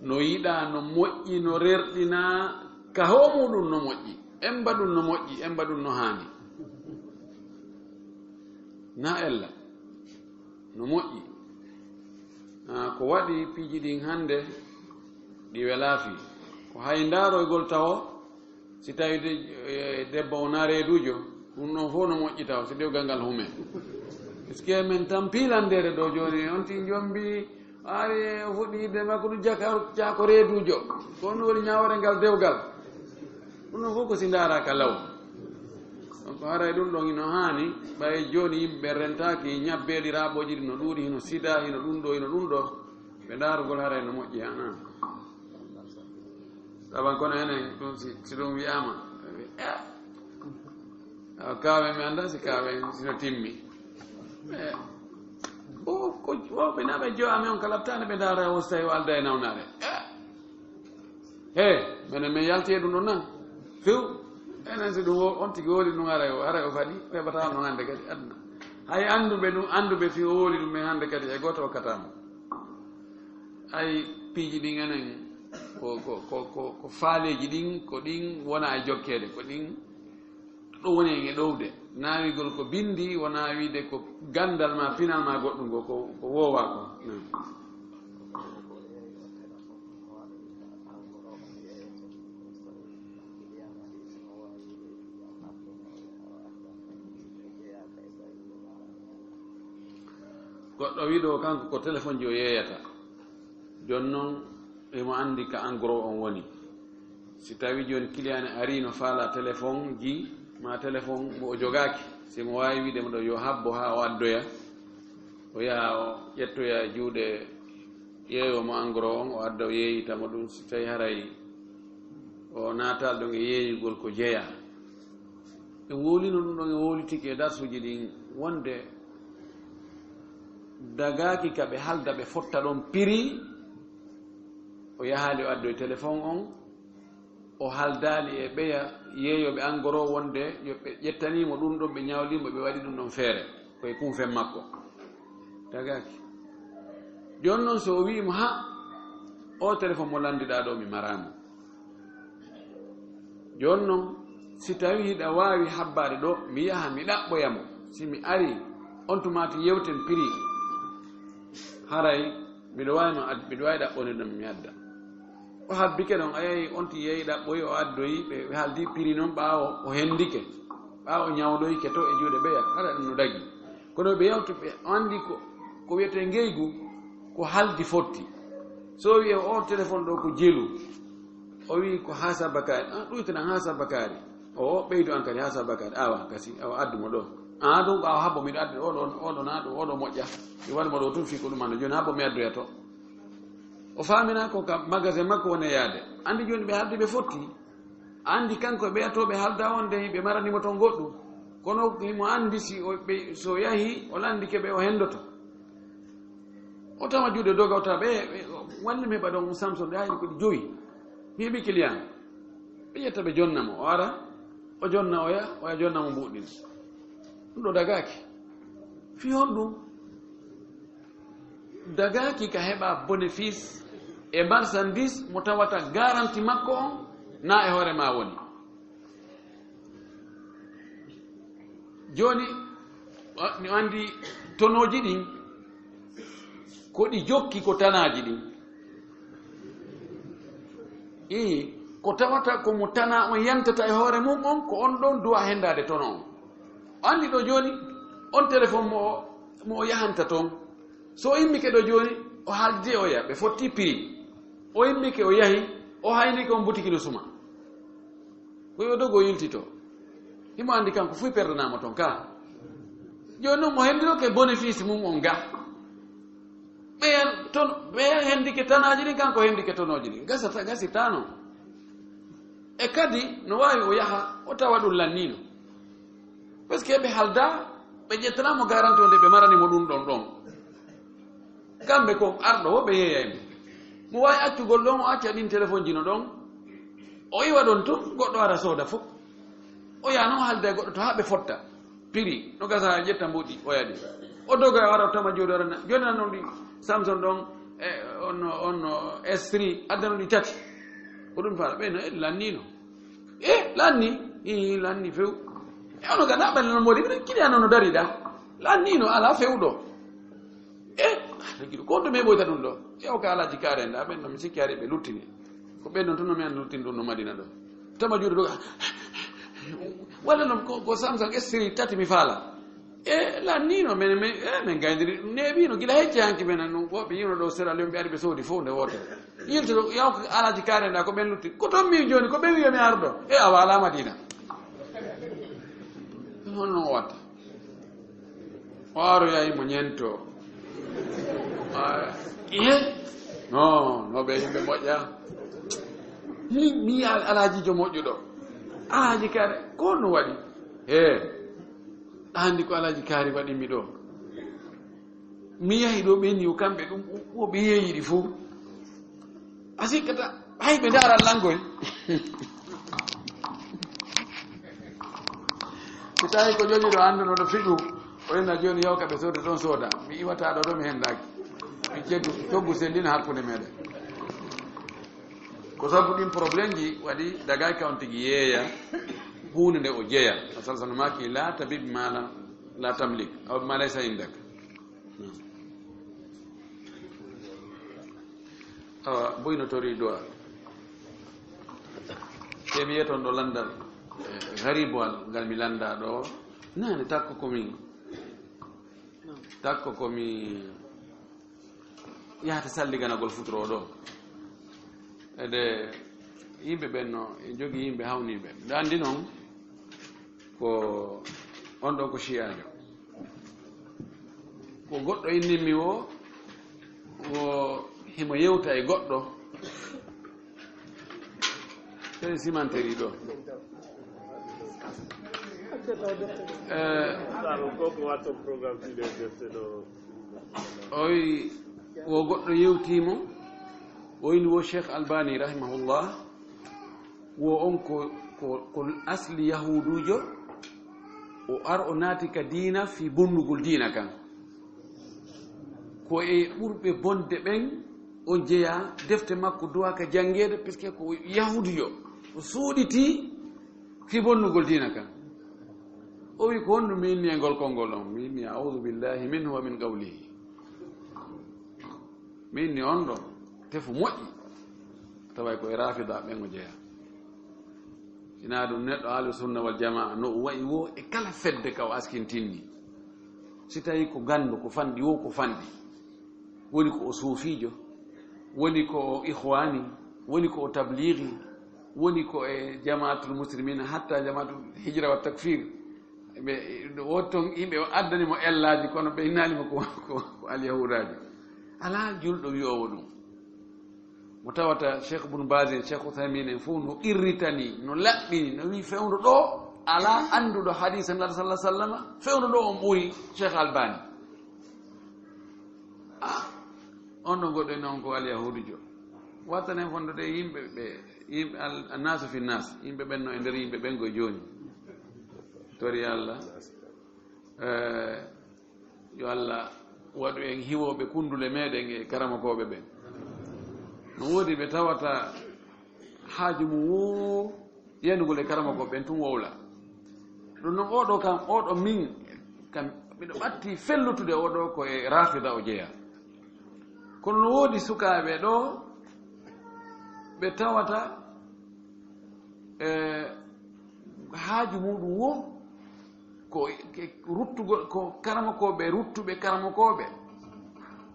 No yiɗaa, no moƴƴi, no rerɗinaa, ka hoo muɗum no moƴƴi. Emba ɗum no moƴƴi, emba ɗum no haani. Na ella. No moƴƴi. Ah, ko waɗi piiji ɗin hannde, ɗi welaa fii. Ko hay ndaaroygol tawo, si tawii de-, eh, debbo o na reeduujo, ɗum ɗon fof no moƴƴi tawo, si dewgal ngal humee. Puisque men tan piilandeede ɗo jooni, on tin jombi, ari o fuɗɗi yidde makko, ɗum jaka, jaka ko reeduujo. Ko ɗum woni ñaawoore ngal dewgal. Ɗum ɗon fof ko si ndaaraaka law. Donc, haray ɗum ɗon hino haani, ɓay jooni yimɓe rentaaki ñabbeeli raaɓooji ɗi no ɗuuɗi, hino sida, hino ɗum ɗo, hino ɗum ɗo. Ɓe ndaarugol haray no moƴƴi, hanan. Saban kono enen ɗum si, si ɗum wi'aama, eh, awa kaawen mi anndaa si kaawen sino timmi. Eh, o, ko, o, ɓe naa ɓe jo amen on ka laɓtaani ɓe ndaara o si tawi o aldaa e nawnaare. Eh, he, menen men yalti e ɗum ɗon nan. Few, enen si ɗum o, on tigi woli ɗum haray o, haray o faɗi, o heɓataa ɗum hannde kadi aduna. Hay annduɓe ɗum, annduɓe fii o woli ɗum men hannde kadi e gooto okkataamo. Ay, piiji ɗin enen, ko, ko, ko, ko, ko faaleeji ɗin, ko ɗin wona e jokkeede, ko ɗin ɗo woni e ɗowde. Naawigol ko binndi, wona wiide ko ganndal ma, pinal ma goɗɗum, ko, ko, ko woowaa ko. Goɗɗo wiɗo kanko ko telefonji o yeeyata. Jooni non, himo anndi ka en gros on woni. Si tawi jooni client ne ari no faala telefonji, ma telefon mo o jogaaki, si mo waawi wiide mo ɗo yo habbo haa o addoya, o yaha o ƴettoya e juuɗe yeeyo mo en gros on, o adda o yeeyita mo ɗum, si tawi haray o naataali ɗon e yeeyugol ko jeyaa. En wowlino ɗum ɗon, en wowlitike e darsuuji ɗin wonde dagaaki ka ɓe halda ɓe fotta ɗon prix, o yahaali o addoyi telefon on, o haldaali e ɓeya yeeyooɓe en gros wonde yo ɓe ƴettanii mo ɗum ɗon, ɓe ñawlii mo, ɓe waɗi ɗum ɗon feere, ko e kunfen makko. Dagaaki. Jooni non, so o wi'i mo, "Ha, o telefon mo lanndiɗaa ɗo, mi maraa mo." Jooni non, si tawii hiɗa waawi habbaade ɗo, mi yaha, mi ɗaɓɓoya mo. Si mi arii, on tuma tigi yewten prix. Haray miɗo waawi no ad-, miɗo waawi ɗaɓɓonde ɗon, mi adda. O habbike ɗon, a yahi, on tigi yehi ɗaɓɓoyi, o addoyi, ɓe, ɓe haaldi prix non, ɓaawo o hendike, ɓaawo o ñawloyike to e juuɗe ɓeya, hara ɗum no dagi. Kono ɓe yawti, ɓe anndi ko, ko wiyetee ngeygu, ko haldi fotti. So o wi'i o telefon ɗo ko jelu, o wi'i ko haa sabakaari, ah, ɗuytanan haa sabakaari. O, o ɓeydu an kadi haa sabakaari, awa kasi, awa addu mo ɗo. Ah, ɗum ɓaawo habbo miɗo addu oɗo, oɗo na ɗo, oɗo moƴƴa. Mi waɗu mo ɗo tun fii ko ɗum an, jooni habbo mi addoya to. O faamina ko ka magasin makko woni yaade. Anndi jooni ɓe haldi ɓe fotti. Anndi kanko e ɓeya to ɓe halda wonde ɓe marani mo ton goɗɗum. Kono himo anndi si o, ɓe, so yahi, o lanndike ɓe o hendoto. O tawa juuɗe doga, o tawa ɓe, ɓe, walli mi heɓa ɗon Samson, ɗe hayri ko ɗi jowi. Mi heɓi client. Ɓe ƴetta ɓe jonna mo, o ara, o jonna oya, oya jonna mo mbuuɗin. Ɗum ɗo dagaaki. Fii honɗum? Dagaaki ka heɓa bénéfice e marchandise mo tawata garanti makko on na e hoore ma woni. Jooni, o, mi anndi tonooji ɗin, ko ɗi jokki ko tanaaji ɗin. Ii, ko tawata ko mo tana on yantata e hoore mum on, ko on ɗon duwa hendaade tono on. O anndi ɗo jooni, on telefon mo o, mo o yahanta ton. So o immike ɗo jooni, o haaldi e oya, ɓe fotti prix. O immike o yahi, o haynike on butiki no suma. Ko yo dogo yiltito. Himo anndi kanko fuy perdanaama ton ka. Jooni non mo hendiroke bénéfice mum on ga. Ɓeya ton, ɓeya hendike tanaaji ɗin, kanko hendike tonooji ɗin. Gasata, gasitaano. E kadi no waawi o yaha, o tawa ɗum lanniino. Parce que ɓe halda, ɓe ƴettanaamo garanti wonde ɓe marani mo ɗum ɗon ɗon. Kamɓe kon arɗo wo ɓe yeeyay mo. Mo waawi accugol ɗon, o acca ɗin telefonji no ɗon. O iwa ɗon tun, goɗɗo ara sooda fof. O yaha non haalda e goɗɗo to haa ɓe fotta. Prix, no gasa haa ƴetta mbuuɗi, o yaɗi. O doga o ara o tama jooni o rana. Jooni nan non ɗi Samson ɗon, e, on no, on no S three, addano ɗi tati. Ko ɗum faala, ɓe no, e, lanniino. E, lanni, ii, lanni few. E, ono gana ɓen no modi, minen kiliyan no dari ɗa. Lanniino, ala few ɗo. E, ko honto mi heɓoyta ɗum ɗo? Ƴeew ka alaaji kaare en ɗa, ɓen ɗon mi sikki hari ɓe luttini. Ko ɓen ɗon tun no mi anndi luttini ɗum no Madina ɗo. Tama juuɗe ɗo. Walla non ko, ko Samsung S three tati mi faala. E, lanniino, men, men, e, men gayndiri, neeɓiino, gila hecci hanki men, non woɓɓe yiino ɗo Sierra Leone, ɓe ari ɓe soodi fof nde wootere. Yiltuɗo, yaw ko alaaji kaare en ɗa, ko ɓen lutti. Ko ton mi jooni, ko ɓe wi'i mi ar ɗo. E, awa alaa Madina. Honno o watta? O aroyay mo ñento. Ah, iye? No, no ɓe yimɓe moƴƴa. Mi, mi al-, alaajiijo moƴƴuɗo. Alaaji Kaari, ko honno waɗi? Hee, anndi ko Alaaji Kaari waɗi mi ɗoo. Mi yahi ɗoo, ɓe ni o kamɓe ɗum, o, o ɓe yeeyiɗi fow. A sikkata, hay ɓe ndaaran langoy. Si tawi ko jooɗiiɗo anndunoɗo fiqhu, o inna jooni yaw ka ɓe sooda toon sooda. Mi iwata ɗoo ɗoo mi henndaaki. Mi ceddu, coggu sellina hakkunde meɗen. Ko sabu ɗin problème ji waɗi dagaaki on tigi yeeya huunde nde o jeya. Asal sanu maaki, "La tabib ma la, la tamlik, aw ma laysa indak." Awa, boy no tori du'a. Te mi yeton ɗoo lanndal, eh, garibuwal ngal mi lannda ɗoo. Nane takko ko min, takko ko mi yahata salliganagol futuro ɗoo. Ede yimɓe ɓen no, e jogii yimɓe hawniiɓe. Miɗo anndi non ko on ɗon ko Shi'aajo. Ko goɗɗo inni mi wo, wo himo yewta e goɗɗo. Tawi simanteri ɗoo. Eh, Ɗaano ko ko watta programme ɗiɗo e defte ɗoo. Oy, wo goɗɗo yewtii mo, o inni wo Cheikh Albani rahimahullah, wo on ko, ko, ko asli yahuuduujo, o ar o naati ka diina fii bonnugol diina kan. Ko e ɓurɓe bonde ɓen on jeyaa, defte makko duwaa ka janngeede, puisque ko yahuuduujo, o suuɗitii fii bonnugol diina kan. O wi, "Ko honɗum mi inni e ngol konngol on?" Mi inni, "A'udhu billahi minhu wa min qawlihi." Mi inni on ɗon, tefu moƴƴi, taway ko e Raafida ɓen o jeyaa. Sinaa ɗum neɗɗo Ahlu Sunna wal Jamaa, no o wa'i woo e kala fedde ka o askintinni. Si tawii ko ganndo, ko fanɗi woo, ko fanɗi. Woni ko o suufiijo, woni ko o ikhwaani, woni ko o tabliigi, woni ko e Jamaatul Muslimiina, hatta Jamaatul Hijra wa Takfiir. Ɓe, won ton yimɓe o addani mo ellaaji, kono ɓe innaali mo ko, ko, ko alyahuudaajo. Alaa julɗo wi'oowo ɗum. Mo tawata Cheikh Ibn Baz en, Cheikh Uthaymin en fof no qirritani, no laɓɓini, no wi'i fewndo ɗoo alaa annduɗo hadiisa Nulaaɗo sallallaahu alayhi wa sallam, fewndo ɗoo on ɓuri Cheikh Albani. Ah, on ɗon goɗɗo en on ko alyahuudujo. Wattanen fondo de yimɓe ɓe, yimɓe al-, annaasu fi naas, yimɓe ɓen no e nder yimɓe ɓen koye jooni. Tori Allah. Eh, yo Allah waɗu en hiwooɓe kundule meɗen e karamokooɓe ɓen. No woodi ɓe tawata haaju mum woo yanugol e karamokooɓe ɓen tun wowla. Ɗum non, oo ɗoo kam, oo ɗoo min kam, miɗo ɓatti fellutude oo ɗoo ko e Raafida o jeyaa. Kono no woodi sukaaɓe ɗoo ɓe tawata, eh, haaju muɗum woo ko e ruttugol, ko karamokooɓe, ruttuɓe karamokooɓe.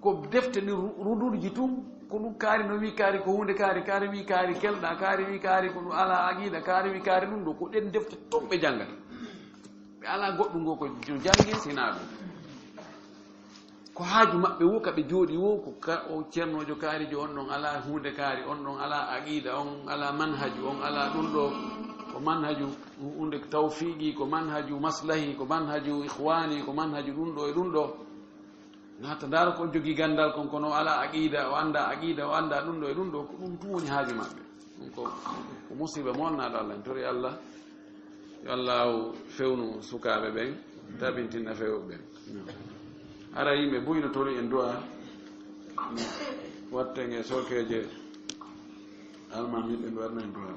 Ko defte ɗin ru-, rudurji tun, ko ɗum kaari no wi'i kaari, ko huunde kaari, kaari wi'i kaari kelɗaa, kaari wi'i kaari ko ɗum alaa aqiida, kaari wi'i kaari ɗum ɗoo, ko ɗen defte tun ɓe janngata. Ɓe alaa goɗɗum goo ko jo-, janngi sinaa ɗum. Ko haaju maɓɓe woo ka ɓe jooɗii woo, ko ka-, o ceernoojo kaarijo on ɗon alaa huunde kaari, on ɗon alaa aqiida, on alaa manhaju, on alaa ɗum ɗoo, ko manhaju huunde tawfiiqi, ko manhaju maslahi, ko manhaju ikhwaani, ko manhaju ɗum ɗoo e ɗum ɗoo. Naata ndaara ko on jogii ganndal kon, kono o alaa aqiida, o anndaa aqiida, o anndaa ɗum ɗoo e ɗum ɗoo, ko ɗum tun woni haaju maɓɓe. Ɗum ko, ko musiiba monnaaɗo Allah, en tori Allah. Yo Allaahu fewnu sukaaɓe ɓen, tabintina fewɓe ɓen. Hara yimɓe buy no tori en du'a, watten e sorkeeje almaami ɓe no waɗna en du'a.